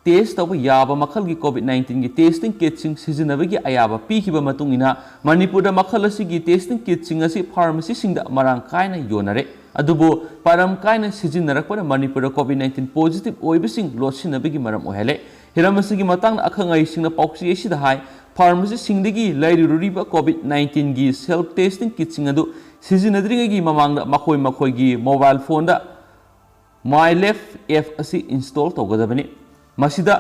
ꯇꯦꯁ ꯇꯧꯕ ꯌꯥꯕ ꯃꯈꯜꯒꯤ ꯀꯣꯚꯤꯗ ꯅꯥꯏꯟꯇꯤꯟꯒꯤ ꯇꯦꯁꯇꯤꯡ ꯀꯤꯠꯁꯤꯡ ꯁꯤꯖꯤꯟꯅꯕꯒꯤ ꯑꯌꯥꯕ ꯄꯤꯈꯤꯕ ꯃꯇꯨꯡ ꯏꯟꯅ, ꯃꯅꯤꯄꯨꯔꯗ ꯃꯈꯜ ꯑꯁꯤꯒꯤ ꯇꯦꯁꯇꯤꯡ ꯀꯤꯠꯁꯤꯡ ꯑꯁꯤ ꯐꯥꯔꯃꯥꯁꯤꯁꯤꯡꯗ ꯃꯔꯥꯡ ꯀꯥꯏꯅ ꯌꯣꯟꯅꯔꯦ꯫ ꯑꯗꯨꯕꯨ ꯄꯔꯝ ꯀꯥꯏꯅ ꯁꯤꯖꯤꯟꯅꯔꯛꯄꯅ ꯃꯅꯤꯄꯨꯔꯗ ꯀꯣꯚꯤꯗ ꯅꯥꯏꯟꯇꯤꯟ ꯄꯣꯖꯤꯇꯤꯚ ꯑꯣꯏꯕꯁꯤꯡ ꯂꯣꯠꯁꯤꯟꯅꯕꯒꯤ ꯃꯔꯝ ꯑꯣꯏꯍꯜꯂꯦ꯫ ꯍꯤꯔꯝ ꯑꯁꯤꯒꯤ ꯃꯇꯥꯡꯗ ꯑꯈꯪ ꯑꯍꯩꯁꯤꯡꯅ ꯄꯥꯎꯆꯦ ꯑꯁꯤꯗ ꯍꯥꯏ, ꯐꯥꯔꯃꯥꯁꯤꯁꯤꯡꯗꯒꯤ ꯂꯩꯔꯨꯔꯤꯕ ꯀꯣꯚꯤꯗ ꯅꯥꯏꯟꯇꯤꯟꯒꯤ ꯁꯦꯜꯐ ꯇꯦꯁꯇꯤꯡ ꯀꯤꯠꯁꯤꯡ ꯑꯗꯨ ꯁꯤꯖꯤꯟꯅꯗ꯭ꯔꯤꯉꯩꯒꯤ ꯃꯃꯥꯡꯗ ꯃꯈꯣꯏ ꯃꯈꯣꯏꯒꯤ ꯃꯣꯕꯥꯏꯜ ꯐꯣꯟꯗ MyLab ꯑꯦꯞ ꯑꯁꯤ ꯏꯟꯁꯇꯣꯜ ꯇꯧꯒꯗꯕꯅꯤ꯫ ꯃꯁꯤꯗ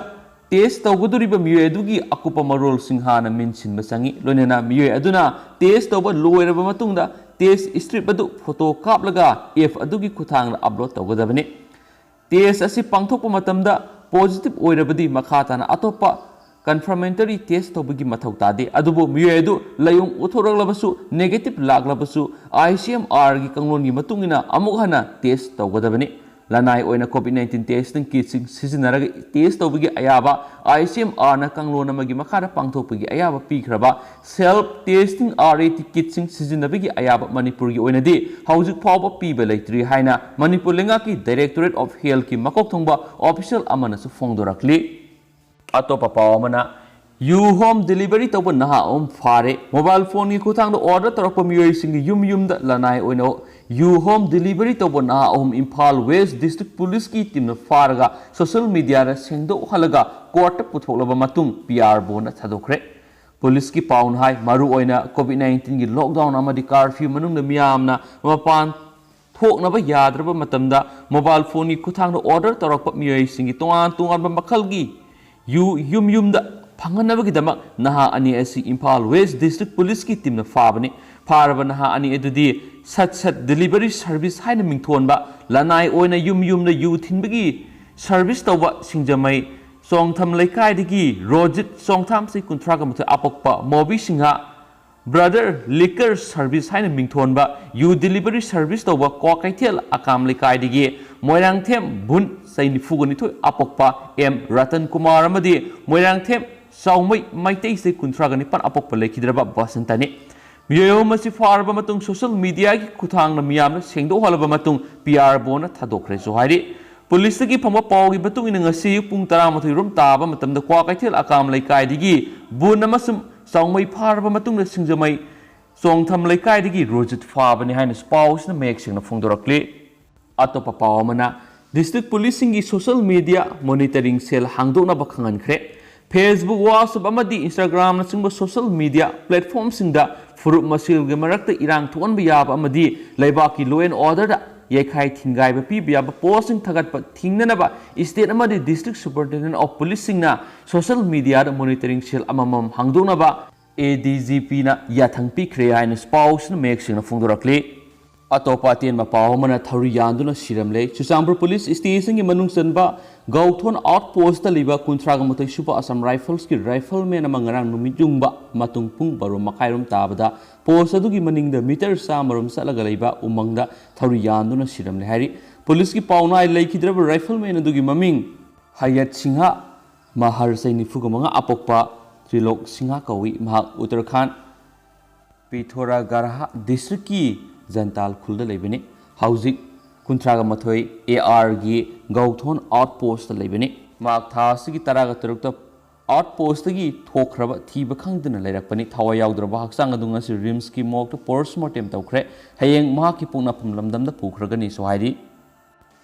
ꯇꯦꯁ ꯇꯧꯒꯗꯧꯔꯤꯕ ꯃꯤꯑꯣꯏ ꯑꯗꯨꯒꯤ ꯑꯀꯨꯞꯄ ꯃꯔꯣꯜꯁꯤꯡ ꯍꯥꯟꯅ ꯃꯦꯟꯁꯤꯟꯕ ꯆꯪꯏ, ꯂꯣꯏꯅꯅ ꯃꯤꯑꯣꯏ ꯑꯗꯨꯅ ꯇꯦꯁ ꯇꯧꯕ ꯂꯣꯏꯔꯕ ꯃꯇꯨꯡꯗ ꯇꯦꯁ ꯁ꯭ꯇ꯭ꯔꯤꯞ ꯑꯗꯨ ꯐꯣꯇꯣ ꯀꯥꯞꯂꯒ ꯑꯦꯞ ꯑꯗꯨꯒꯤ ꯈꯨꯠꯊꯥꯡꯗ ꯑꯞꯂꯣꯗ ꯇꯧꯒꯗꯕꯅꯤ꯫ ꯇꯦꯁ ꯑꯁꯤ ꯄꯥꯡꯊꯣꯛꯄ ꯃꯇꯝꯗ ꯄꯣꯖꯤꯇꯤꯚ ꯑꯣꯏꯔꯕꯗꯤ ꯃꯈꯥ ꯇꯥꯅ ꯑꯇꯣꯞꯄ ꯀꯟꯐꯔꯃꯦꯟꯇꯔꯤ ꯇꯦꯁ ꯇꯧꯕꯒꯤ ꯃꯊꯧ ꯇꯥꯗꯦ꯫ ꯑꯗꯨꯕꯨ ꯃꯤꯑꯣꯏ ꯑꯗꯨ ꯂꯥꯏꯑꯣꯡ ꯎꯠꯊꯣꯔꯛꯂꯕꯁꯨ, ꯅꯦꯒꯦꯇꯤꯚ ꯂꯥꯛꯂꯕꯁꯨ, ꯑꯥꯏꯁꯤꯑꯦꯝꯑꯥꯔꯒꯤ ꯀꯥꯡꯂꯣꯟꯒꯤ ꯃꯇꯨꯡ ꯏꯟꯅ ꯑꯃꯨꯛ ꯍꯟꯅ ꯇꯦꯁ ꯇꯧꯒꯗꯕꯅꯤ꯫ ꯂꯅꯥꯏ ꯑꯣꯏꯅ ꯀꯣꯚꯤꯗ ꯅꯥꯏꯟꯇꯤꯟ ꯇꯦꯁꯇꯤꯡ ꯀꯤꯠꯁꯤꯡ ꯁꯤꯖꯤꯟꯅꯔꯒ ꯇꯦꯁ ꯇꯧꯕꯒꯤ ꯑꯌꯥꯕ ꯑꯥꯏꯁꯤꯑꯦꯝꯑꯥꯔꯅ ꯀꯥꯡꯂꯣꯟ ꯑꯃꯒꯤ ꯃꯈꯥꯗ ꯄꯥꯡꯊꯣꯛꯄꯒꯤ ꯑꯌꯥꯕ ꯄꯤꯈ꯭ꯔꯕ ꯁꯦꯜꯐ ꯇꯦꯁꯇꯤꯡ ꯑꯥꯔꯑꯦꯇꯤ ꯀꯤꯠꯁꯤꯡ ꯁꯤꯖꯤꯟꯅꯕꯒꯤ ꯑꯌꯥꯕ ꯃꯅꯤꯄꯨꯔꯒꯤ ꯑꯣꯏꯅꯗꯤ ꯍꯧꯖꯤꯛ ꯐꯥꯎꯕ ꯄꯤꯕ ꯂꯩꯇ꯭ꯔꯤ ꯍꯥꯏꯅ ꯃꯅꯤꯄꯨꯔ ꯂꯩꯉꯥꯛꯀꯤ ꯗꯥꯏꯔꯦꯛꯇꯣꯔꯦꯠ ꯑꯣꯐ ꯍꯦꯜꯊꯀꯤ ꯃꯀꯣꯛ ꯊꯣꯡꯕ ꯑꯣꯐꯤꯁꯤꯌꯦꯜ ꯑꯃꯅꯁꯨ ꯐꯣꯡꯗꯣꯔꯛꯂꯤ꯫ ꯑꯇꯣꯞꯄ ꯄꯥꯎ ꯑꯃꯅ, ꯌꯨ ꯍꯣꯝ ꯗꯦꯂꯤꯚꯔꯤ ꯇꯧꯕ ꯅꯍꯥ ꯑꯍꯨꯝ ꯐꯥꯔꯦ꯫ ꯃꯣꯕꯥꯏꯜ ꯐꯣꯟꯒꯤ ꯈꯨꯠꯊꯥꯡꯗ ꯑꯣꯔꯗꯔ ꯇꯧꯔꯛꯄ ꯃꯤꯑꯣꯏꯁꯤꯡꯒꯤ ꯌꯨꯝ ꯌꯨꯝꯗ ꯂꯅꯥꯏ ꯑꯣꯏꯅ ꯌꯨ ꯍꯣꯝ ꯗꯦꯂꯤꯚꯔꯤ ꯇꯧꯕ ꯅꯍꯥ ꯑꯍꯨꯝ ꯏꯝꯐꯥꯜ ꯋꯦꯁ ꯗꯤꯁꯇ꯭ꯔꯤꯛ ꯄꯨꯂꯤꯁꯀꯤ ꯇꯤꯝꯅ ꯐꯥꯔꯒ ꯁꯣꯁꯤꯌꯦꯜ ꯃꯤꯗꯤꯌꯥꯗ ꯁꯦꯡꯗꯣꯛꯍꯜꯂꯒ ꯀꯣꯔꯠꯇ ꯄꯨꯊꯣꯛꯂꯕ ꯃꯇꯨꯡ ꯄꯤ ꯑꯥꯔ ꯕꯣꯟꯗ ꯊꯥꯗꯣꯛꯈ꯭ꯔꯦ꯫ ꯄꯨꯂꯤꯁꯀꯤ ꯄꯥꯎꯅ ꯍꯥꯏ, ꯃꯔꯨꯑꯣꯏꯅ ꯀꯣꯚꯤꯗ ꯅꯥꯏꯟꯇꯤꯟꯒꯤ ꯂꯣꯛꯗꯥꯎꯟ ꯑꯃꯗꯤ ꯀꯥꯔꯐ꯭ꯌꯨ ꯃꯅꯨꯡꯗ ꯃꯤꯌꯥꯝꯅ ꯃꯄꯥꯟ ꯊꯣꯛꯅꯕ ꯌꯥꯗ꯭ꯔꯕ ꯃꯇꯝꯗ ꯃꯣꯕꯥꯏꯜ ꯐꯣꯟꯒꯤ ꯈꯨꯠꯊꯥꯡꯗ ꯑꯣꯔꯗꯔ ꯇꯧꯔꯛꯄ ꯃꯤꯑꯣꯏꯁꯤꯡꯒꯤ ꯇꯣꯉꯥꯟ ꯇꯣꯉꯥꯟꯕ ꯃꯈꯜꯒꯤ ꯌꯨ ꯌꯨꯝ ꯌꯨꯝꯗ ꯐꯪꯍꯟꯅꯕꯒꯤꯗꯃꯛ ꯅꯍꯥ ꯑꯅꯤ ꯑꯁꯤ ꯏꯝꯐꯥꯜ ꯋꯦꯁ ꯗꯤꯁꯇ꯭ꯔꯤꯛ ꯄꯨꯂꯤꯁꯀꯤ ꯇꯤꯝꯅ ꯐꯥꯕꯅꯤ꯫ ꯐꯥꯔꯕ ꯅꯍꯥ ꯑꯅꯤ ꯑꯗꯨꯗꯤ ꯁꯠ ꯁꯠ ꯗꯦꯂꯤꯚꯔꯤ ꯁꯔꯚꯤꯁ ꯍꯥꯏꯅ ꯃꯤꯡꯊꯣꯟꯕ ꯂꯅꯥꯏ ꯑꯣꯏꯅ ꯌꯨꯝ ꯌꯨꯝꯗ ꯌꯨ ꯊꯤꯟꯕꯒꯤ ꯁꯔꯚꯤꯁ ꯇꯧꯕ ꯁꯤꯡꯖꯃꯩ ꯆꯣꯡꯊꯝ ꯂꯩꯀꯥꯏꯗꯒꯤ ꯔꯣꯖꯤꯠ ꯆꯣꯡꯊꯥꯝ ꯆꯍꯤ ꯀꯨꯟꯊ꯭ꯔꯥꯒ ꯃꯥꯊꯣꯏ ꯑꯄꯣꯛꯄ ꯃꯣꯕꯤ ꯁꯤꯡꯍ, ꯕ꯭ꯔꯗꯔ ꯂꯤꯀꯔ ꯁꯔꯚꯤꯁ ꯍꯥꯏꯅ ꯃꯤꯡꯊꯣꯟꯕ ꯌꯨ ꯗꯦꯂꯤꯚꯔꯤ ꯁꯔꯚꯤꯁ ꯇꯧꯕ ꯀ꯭ꯋꯥꯀꯩꯊꯦꯜ ꯑꯀꯥꯝ ꯂꯩꯀꯥꯏꯗꯒꯤ ꯃꯣꯏꯔꯥꯡꯊꯦꯝ ꯕꯨꯟ ꯆꯍꯤ ꯅꯤꯐꯨꯒ ꯅꯤꯊꯣꯏ ꯑꯄꯣꯛꯄ ꯑꯦꯝ ꯔꯇꯟ ꯀꯨꯃꯥꯔ ꯑꯃꯗꯤ ꯃꯣꯏꯔꯥꯡꯊꯦꯝ ꯆꯥꯎꯃꯩ ꯃꯩꯇꯩ ꯆꯍꯤ ꯀꯨꯟꯊ꯭ꯔꯥꯒ ꯅꯤꯄꯥꯟ ꯑꯄꯣꯛꯄ ꯂꯩꯈꯤꯗ꯭ꯔꯕ ꯕꯁꯟꯇꯅꯤ꯫ ꯃꯤꯑꯣꯏ ꯑꯍꯨꯝ ꯑꯁꯤ ꯐꯥꯔꯕ ꯃꯇꯨꯡ ꯁꯣꯁꯤꯌꯦꯜ ꯃꯤꯗꯤꯌꯥꯒꯤ ꯈꯨꯠꯊꯥꯡꯗ ꯃꯤꯌꯥꯝꯅ ꯁꯦꯡꯗꯣꯛꯍꯜꯂꯕ ꯃꯇꯨꯡ ꯄꯤ ꯑꯥꯔ ꯕꯣꯅ ꯊꯥꯗꯣꯛꯈ꯭ꯔꯦꯁꯨ ꯍꯥꯏꯔꯤ꯫ ꯄꯨꯂꯤꯁꯇꯒꯤ ꯐꯪꯕ ꯄꯥꯎꯒꯤ ꯃꯇꯨꯡ ꯏꯟꯅ ꯉꯁꯤ ꯑꯌꯨꯛ ꯄꯨꯡ ꯇꯔꯥꯃꯥꯊꯣꯏ ꯔꯣꯝ ꯇꯥꯕ ꯃꯇꯝꯗ ꯀ꯭ꯋꯥꯀꯩꯊꯦꯜ ꯑꯀꯥꯝ ꯂꯩꯀꯥꯏꯗꯒꯤ ꯕꯨꯟ ꯑꯃꯁꯨꯡ ꯆꯥꯎꯃꯩ ꯐꯥꯔꯕ ꯃꯇꯨꯡꯗ ꯁꯤꯡꯖꯃꯩ ꯆꯣꯡꯊꯝ ꯂꯩꯀꯥꯏꯗꯒꯤ ꯔꯣꯖꯤꯠ ꯐꯥꯕꯅꯤ ꯍꯥꯏꯅꯁꯨ ꯄꯥꯎ ꯑꯁꯤꯅ ꯃꯌꯦꯛ ꯁꯦꯡꯅ ꯐꯣꯡꯗꯣꯔꯛꯂꯤ꯫ ꯑꯇꯣꯞꯄ ꯄꯥꯎ ꯑꯃꯅ, ꯗꯤꯁꯇ꯭ꯔꯤꯛ ꯄꯨꯂꯤꯁꯁꯤꯡꯒꯤ ꯁꯣꯁꯤꯌꯦꯜ ꯃꯤꯗꯤꯌꯥ ꯃꯣꯅꯤꯇꯔꯤꯡ ꯁꯦꯜ ꯍꯥꯡꯗꯣꯛꯅꯕ ꯈꯪꯍꯟꯈ꯭ꯔꯦ꯫ Facebook, WhatsApp ꯑꯃꯗꯤ Instagram ꯅꯆꯤꯡꯕ ꯁꯣꯁꯤꯌꯦꯜ ꯃꯤꯗꯤꯌꯥ ꯄ꯭ꯂꯦꯠꯐꯣꯝꯁꯤꯡꯗ ꯐꯨꯔꯨꯞ ꯃꯁꯦꯜꯒꯤ ꯃꯔꯛꯇ ꯏꯔꯥꯡ ꯊꯣꯛꯍꯟꯕ ꯌꯥꯕ ꯑꯃꯗꯤ ꯂꯩꯕꯥꯛꯀꯤ law and order ꯗ ꯌꯩꯈꯥꯏ ꯊꯤꯟꯒꯥꯏꯕ ꯄꯤꯕ ꯌꯥꯕ ꯄꯣꯁꯁꯤꯡ ꯊꯥꯒꯠꯄ ꯊꯤꯡꯅꯅꯕ ꯁ꯭ꯇꯦꯠ ꯑꯃꯗꯤ ꯗꯤꯁꯇ꯭ꯔꯤꯛ ꯁꯨꯄꯔꯤꯟꯇꯦꯟꯗꯦꯟꯠ ꯑꯣꯐ ꯄꯨꯂꯤꯁꯁꯤꯡꯅ ꯁꯣꯁꯤꯌꯦꯜ ꯃꯤꯗꯤꯌꯥꯗ ꯃꯣꯅꯤꯇꯔꯤꯡ ꯁꯦꯜ ꯑꯃꯃꯝ ꯍꯥꯡꯗꯣꯛꯅꯕ ꯑꯦ ꯗꯤ ꯖꯤ ꯄꯤꯅ ꯌꯥꯊꯪ ꯄꯤꯈ꯭ꯔꯦ ꯍꯥꯏꯅ ꯄꯥꯎꯁꯤꯅ ꯃꯌꯦꯛ ꯁꯦꯡꯅ ꯐꯣꯡꯗꯣꯔꯛꯂꯤ꯫ ꯑꯇꯣꯞꯄ ꯑꯇꯦꯟꯕ ꯄꯥꯎ ꯑꯃꯅ ꯊꯧꯔꯤ ꯌꯥꯟꯗꯨꯅ ꯁꯤꯔꯝꯂꯦ꯫ ꯆꯨꯔꯆꯥꯟꯄꯨꯔ ꯄꯨꯂꯤꯁ ꯁ꯭ꯇꯦꯁꯟꯒꯤ ꯃꯅꯨꯡ ꯆꯟꯕ ꯒꯧꯊꯣꯟ ꯑꯥꯎꯠ ꯄꯣꯁꯇ ꯂꯩꯕ ꯀꯨꯟꯊ꯭ꯔꯥꯒ ꯃꯥꯊꯣꯏ ꯁꯨꯕ ꯑꯁꯥꯝ ꯔꯥꯏꯐꯜꯁꯀꯤ ꯔꯥꯏꯐꯜꯃꯦꯟ ꯑꯃ ꯉꯔꯥꯡ ꯅꯨꯃꯤꯠ ꯌꯨꯡꯕ ꯃꯇꯨꯡ ꯄꯨꯡ ꯕꯥꯔꯣ ꯃꯈꯥꯏꯔꯣꯝ ꯇꯥꯕꯗ ꯄꯣꯁ ꯑꯗꯨꯒꯤ ꯃꯅꯤꯡꯗ ꯃꯤꯇꯔ ꯆꯥꯝꯃꯔꯣꯝ ꯆꯠꯂꯒ ꯂꯩꯕ ꯎꯃꯪꯗ ꯊꯧꯔꯤ ꯌꯥꯟꯗꯨꯅ ꯁꯤꯔꯝꯂꯦ ꯍꯥꯏꯔꯤ꯫ ꯄꯨꯂꯤꯁꯀꯤ ꯄꯥꯎꯅꯥꯏ ꯂꯩꯈꯤꯗ꯭ꯔꯕ ꯔꯥꯏꯐꯜꯃꯦꯟ ꯑꯗꯨꯒꯤ ꯃꯃꯤꯡ ꯍꯌꯠ ꯁꯤꯡꯍ, ꯃꯍꯔ ꯆꯍꯤ ꯅꯤꯐꯨꯒ ꯃꯉꯥ ꯑꯄꯣꯛꯄ ꯇ꯭ꯔꯤꯂꯣꯛ ꯁꯤꯡꯍ ꯀꯧꯏ꯫ ꯃꯍꯥꯛ ꯎꯠꯇꯔꯈꯥꯟ ꯄꯤꯊꯣꯔꯥꯒꯔꯍ ꯗꯤꯁꯇ꯭ꯔꯤꯛꯀꯤ ꯖꯟꯇꯥꯜ ꯈꯨꯜꯗ ꯂꯩꯕꯅꯤ꯫ ꯍꯧꯖꯤꯛ ꯀꯨꯟꯊ꯭ꯔꯥꯒ ꯃꯥꯊꯣꯏ ꯑꯦ ꯑꯥꯔꯒꯤ ꯒꯧꯊꯣꯟ ꯑꯥꯎꯠ ꯄꯣꯁꯇ ꯂꯩꯕꯅꯤ꯫ ꯃꯍꯥꯛ ꯊꯥ ꯑꯁꯤꯒꯤ ꯇꯔꯥꯒ ꯇꯔꯨꯛꯇ ꯑꯥꯎꯠ ꯄꯣꯁꯇꯒꯤ ꯊꯣꯛꯈ꯭ꯔꯕ ꯊꯤꯕ ꯈꯪꯗꯅ ꯂꯩꯔꯛꯄꯅꯤ꯫ ꯊꯋꯥꯏ ꯌꯥꯎꯗ꯭ꯔꯕ ꯍꯛꯆꯥꯡ ꯑꯗꯨ ꯉꯁꯤ ꯔꯤꯝꯁꯀꯤ ꯃꯣꯔꯒꯇ ꯄꯣꯁꯃꯣꯔꯇꯦꯝ ꯇꯧꯈ꯭ꯔꯦ꯫ ꯍꯌꯦꯡ ꯃꯍꯥꯛꯀꯤ ꯄꯣꯛꯅꯐꯝ ꯂꯝꯗꯝꯗ ꯄꯨꯈ꯭ꯔꯒꯅꯤꯁꯨ ꯍꯥꯏꯔꯤ꯫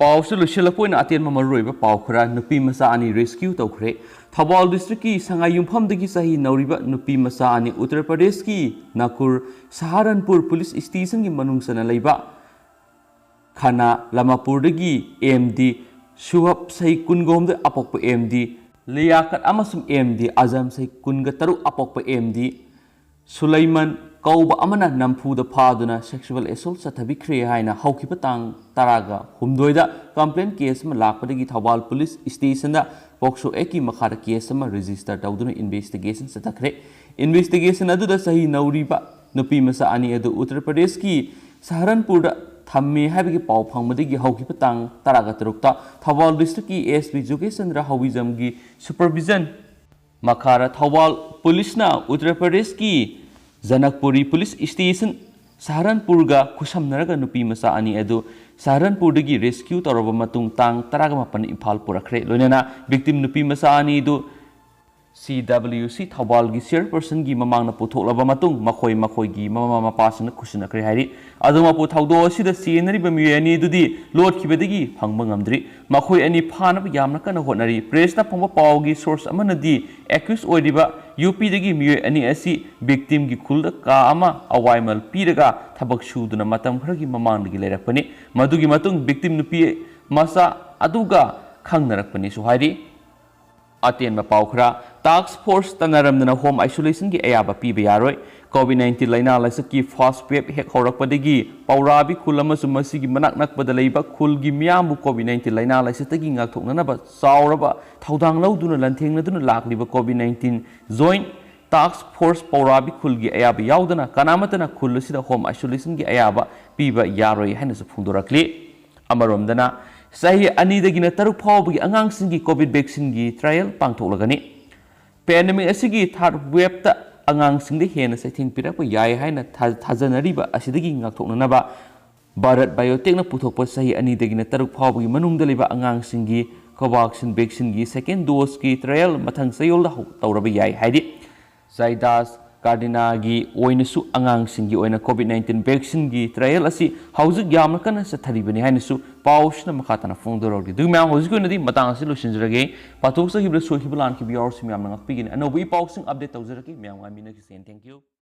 ꯄꯥꯎꯁꯨ ꯂꯣꯏꯁꯤꯜꯂꯛꯄ ꯑꯣꯏꯅ ꯑꯇꯦꯟꯕ ꯃꯔꯨꯑꯣꯏꯕ ꯄꯥꯎ ꯈꯔ꯫ ꯅꯨꯄꯤ ꯃꯆꯥ ꯑꯅꯤ ꯔꯦꯁꯀ꯭ꯌꯨ ꯇꯧꯈ꯭ꯔꯦ꯫ ꯊꯧꯕꯥꯜ ꯗꯤꯁꯇ꯭ꯔꯤꯛꯀꯤ ꯁꯉꯥꯏ ꯌꯨꯝꯐꯝꯗꯒꯤ ꯆꯍꯤ ꯅꯧꯔꯤꯕ ꯅꯨꯄꯤ ꯃꯆꯥ ꯑꯅꯤ ꯎꯠꯇꯔ ꯄ꯭ꯔꯗꯦꯁꯀꯤ ꯅꯥꯀꯨꯔ ꯁꯍꯥꯔꯟꯄꯨꯔ ꯄꯨꯂꯤꯁ ꯁ꯭ꯇꯦꯁꯟꯒꯤ ꯃꯅꯨꯡ ꯆꯟꯅ ꯂꯩꯕ ꯈꯅꯥ ꯂꯃꯥꯄꯨꯔꯗꯒꯤ ꯑꯦꯝ ꯗꯤ ꯁꯨꯍꯕ ꯆꯍꯤ ꯀꯨꯟꯒꯍꯨꯝꯗꯣꯏ ꯑꯄꯣꯛꯄ ꯑꯦꯝ ꯗꯤ ꯂꯤꯌꯥꯀꯠ ꯑꯃꯁꯨꯡ ꯑꯦꯝ ꯗꯤ ꯑꯖꯝ, ꯆꯍꯤ ꯀꯨꯟꯒ ꯇꯔꯨꯛ ꯑꯄꯣꯛꯄ ꯑꯦꯝ ꯗꯤ ꯁꯨꯂꯩꯃꯟ ꯀꯧꯕ ꯑꯃꯅ ꯅꯝꯐꯨꯗ ꯐꯥꯗꯨꯅ sexual assault ꯆꯠꯊꯕꯤꯈ꯭ꯔꯦ ꯍꯥꯏꯅ ꯍꯧꯈꯤꯕ ꯇꯥꯡ ꯇꯔꯥꯒ ꯍꯨꯝꯗꯣꯏꯗ complaint case ꯑꯃ ꯂꯥꯛꯄꯗꯒꯤ ꯊꯧꯕꯥꯜ ꯄꯨꯂꯤꯁ ꯁ꯭ꯇꯦꯁꯟꯗ ꯄꯣꯛꯁꯣ ꯑꯦꯛꯀꯤ ꯃꯈꯥꯗ case ꯑꯃ register ꯇꯧꯗꯨꯅ investigation ꯆꯠꯊꯈ꯭ꯔꯦ꯫ Investigation ꯑꯗꯨꯗ ꯆꯍꯤ ꯅꯧꯔꯤꯕ ꯅꯨꯄꯤ ꯃꯆꯥ ꯑꯅꯤ ꯑꯗꯨ ꯎꯠꯇꯔ ꯄ꯭ꯔꯗꯦꯁꯀꯤ ꯁꯍꯥꯔꯟꯄꯨꯔꯗ ꯊꯝꯃꯦ ꯍꯥꯏꯕꯒꯤ ꯄꯥꯎ ꯐꯪꯕꯗꯒꯤ ꯍꯧꯈꯤꯕ ꯇꯥꯡ ꯇꯔꯥꯒ ꯇꯔꯨꯛꯇ Thoubal districtꯀꯤ S P ꯖꯣꯒꯦꯁ Chandra ꯍꯧꯕꯤꯖꯝꯒꯤ supervision ꯃꯈꯥꯗ ꯊꯧꯕꯥꯜ ꯄꯨꯂꯤꯁꯅ ꯎꯠꯇꯔ ꯄ꯭ꯔꯗꯦꯁꯀꯤ ꯖꯅꯛꯄꯨꯔꯤ ꯄꯨꯂꯤꯁ ꯁ꯭ꯇꯦꯁꯟ ꯁꯍꯥꯔꯟꯄꯨꯔꯒ ꯈꯨꯠꯁꯝꯅꯔꯒ ꯅꯨꯄꯤ ꯃꯆꯥ ꯑꯅꯤ ꯑꯗꯨ ꯁꯍꯥꯔꯟꯄꯨꯔꯗꯒꯤ rescue ꯇꯧꯔꯕ ꯃꯇꯨꯡ ꯇꯥꯡ ꯇꯔꯥꯒ ꯃꯥꯄꯟ ꯏꯝꯐꯥꯜ ꯄꯨꯔꯛꯈ꯭ꯔꯦ꯫ ꯂꯣꯏꯅꯅ victim ꯅꯨꯄꯤ ꯃꯆꯥ ꯑꯅꯤ ꯑꯗꯨ C W C ꯊꯧꯕꯥꯜꯒꯤ chairpersonꯒꯤ ꯃꯃꯥꯡꯗ ꯄꯨꯊꯣꯛꯂꯕ ꯃꯇꯨꯡ ꯃꯈꯣꯏ ꯃꯈꯣꯏꯒꯤ ꯃꯃꯥ ꯃꯄꯥꯁꯤꯡꯅ ꯈꯨꯠꯁꯤꯟꯅꯈ꯭ꯔꯦ ꯍꯥꯏꯔꯤ꯫ ꯑꯗꯨꯃꯛꯄꯨ ꯊꯧꯗꯣꯛ ꯑꯁꯤꯗ ꯆꯦꯟꯅꯔꯤꯕ ꯃꯤꯑꯣꯏ ꯑꯅꯤ ꯑꯗꯨꯗꯤ ꯂꯣꯠꯈꯤꯕꯗꯒꯤ ꯐꯪꯕ ꯉꯝꯗ꯭ꯔꯤ꯫ ꯃꯈꯣꯏ ꯑꯅꯤ ꯐꯥꯅꯕ ꯌꯥꯝꯅ ꯀꯟꯅ ꯍꯣꯠꯅꯔꯤ꯫ Pressꯇ ꯐꯪꯕ ꯄꯥꯎꯒꯤ source ꯑꯃꯅꯗꯤ accused ꯑꯣꯏꯔꯤꯕ ꯌꯨ ꯄꯤꯗꯒꯤ ꯃꯤꯑꯣꯏ ꯑꯅꯤ ꯑꯁꯤ victimꯒꯤ ꯈꯨꯜꯗ ꯀꯥ ꯑꯃ ꯑꯋꯥꯏꯃꯜ ꯄꯤꯔꯒ ꯊꯕꯛ ꯁꯨꯗꯨꯅ ꯃꯇꯝ ꯈꯔꯒꯤ ꯃꯃꯥꯡꯗꯒꯤ ꯂꯩꯔꯛꯄꯅꯤ꯫ ꯃꯗꯨꯒꯤ ꯃꯇꯨꯡ victim ꯅꯨꯄꯤ ꯃꯆꯥ ꯑꯗꯨꯒ ꯈꯪꯅꯔꯛꯄꯅꯤꯁꯨ ꯍꯥꯏꯔꯤ꯫ ꯑꯇꯦꯟꯕ ꯄꯥꯎ ꯈꯔ꯫ Task force ꯇꯅꯔꯝꯗꯅ home isolationꯒꯤ ꯑꯌꯥꯕ ꯄꯤꯕ ꯌꯥꯔꯣꯏ꯫ COVID nineteen ꯂꯥꯏꯅꯥ ꯂꯥꯏꯆꯠꯀꯤ first wave ꯍꯦꯛ ꯍꯧꯔꯛꯄꯗꯒꯤ ꯄꯧꯔꯥꯕꯤ ꯈꯨꯜ ꯑꯃꯁꯨꯡ ꯃꯁꯤꯒꯤ ꯃꯅꯥꯛ ꯅꯛꯄꯗ ꯂꯩꯕ ꯈꯨꯜꯒꯤ ꯃꯤꯌꯥꯝꯕꯨ COVID nineteen ꯂꯥꯏꯅꯥ ꯂꯥꯏꯆꯠꯇꯒꯤ ꯉꯥꯛꯊꯣꯛꯅꯅꯕ ꯆꯥꯎꯔꯕ ꯊꯧꯗꯥꯡ ꯂꯧꯗꯨꯅ ꯂꯥꯟꯊꯦꯡꯅꯗꯨꯅ ꯂꯥꯛꯂꯤꯕ COVID nineteen joint task force ꯄꯧꯔꯥꯕꯤ ꯈꯨꯜꯒꯤ ꯑꯌꯥꯕ ꯌꯥꯎꯗꯅ ꯀꯅꯥꯃꯠꯇꯅ ꯈꯨꯜ ꯑꯁꯤꯗ home isolationꯒꯤ ꯑꯌꯥꯕ ꯄꯤꯕ ꯌꯥꯔꯣꯏ ꯍꯥꯏꯅꯁꯨ ꯐꯣꯡꯗꯣꯔꯛꯂꯤ꯫ ꯑꯃꯔꯣꯝꯗꯅ, ꯆꯍꯤ ꯑꯅꯤꯗꯒꯤꯅ ꯇꯔꯨꯛ ꯐꯥꯎꯕꯒꯤ ꯑꯉꯥꯡꯁꯤꯡꯒꯤ COVID vaccineꯒꯤ trial ꯄꯥꯡꯊꯣꯛꯂꯒꯅꯤ꯫ Pandemic ꯑꯁꯤꯒꯤ third waveꯇ ꯑꯉꯥꯡꯁꯤꯡꯗ ꯍꯦꯟꯅ ꯆꯩꯊꯦꯡ ꯄꯤꯔꯛꯄ ꯌꯥꯏ ꯍꯥꯏꯅ ꯊꯥ-, ꯊꯥꯖꯅꯔꯤꯕ ꯑꯁꯤꯗꯒꯤ ꯉꯥꯛꯊꯣꯛꯅꯅꯕ Bharat Biotechꯅ ꯄꯨꯊꯣꯛꯄ ꯆꯍꯤ ꯑꯅꯤꯗꯒꯤꯅ ꯇꯔꯨꯛ ꯐꯥꯎꯕꯒꯤ ꯃꯅꯨꯡꯗ ꯂꯩꯕ ꯑꯉꯥꯡꯁꯤꯡꯒꯤ Covaxin vaccineꯒꯤ second doseꯀꯤ trial ꯃꯊꯪ ꯆꯌꯣꯜꯗ ꯍꯧ-, ꯇꯧꯔꯕ ꯌꯥꯏ ꯍꯥꯏꯔꯤ꯫ Zydus Cadila ꯒꯤ ꯑꯣꯏꯅꯁꯨ ꯑꯉꯥꯡꯁꯤꯡꯒꯤ ꯑꯣꯏꯅ COVID nineteen vaccineꯒꯤ trial ꯑꯁꯤ ꯍꯧꯖꯤꯛ ꯌꯥꯝꯅ ꯀꯟꯅ ꯆꯠꯊꯔꯤꯕꯅꯤ ꯍꯥꯏꯅꯁꯨ ꯄꯥꯎꯁꯤꯅ ꯃꯈꯥ ꯇꯥꯅ ꯐꯣꯡꯗꯣꯔꯛꯂꯤ꯫ ꯑꯗꯨ ꯃꯌꯥꯝ, ꯍꯧꯖꯤꯛꯀꯤ ꯑꯣꯏꯅꯗꯤ ꯃꯇꯥꯡ ꯑꯁꯤ ꯂꯣꯏꯁꯤꯟꯖꯔꯒꯦ꯫ ꯄꯥꯊꯣꯛꯆꯈꯤꯕꯗ ꯁꯣꯏꯈꯤꯕ ꯂꯥꯟꯈꯤꯕ ꯌꯥꯎꯔꯁꯨ ꯃꯌꯥꯝꯅ ꯉꯥꯛꯄꯤꯒꯅꯤ꯫ ꯑꯅꯧꯕ ꯏ ꯄꯥꯎꯁꯤꯡ update ꯇꯧꯖꯔꯛꯀꯦ꯫ ꯃꯌꯥꯝ ꯉꯥꯏꯃꯤꯟꯅꯈꯤꯁꯦ꯫ Thank you꯫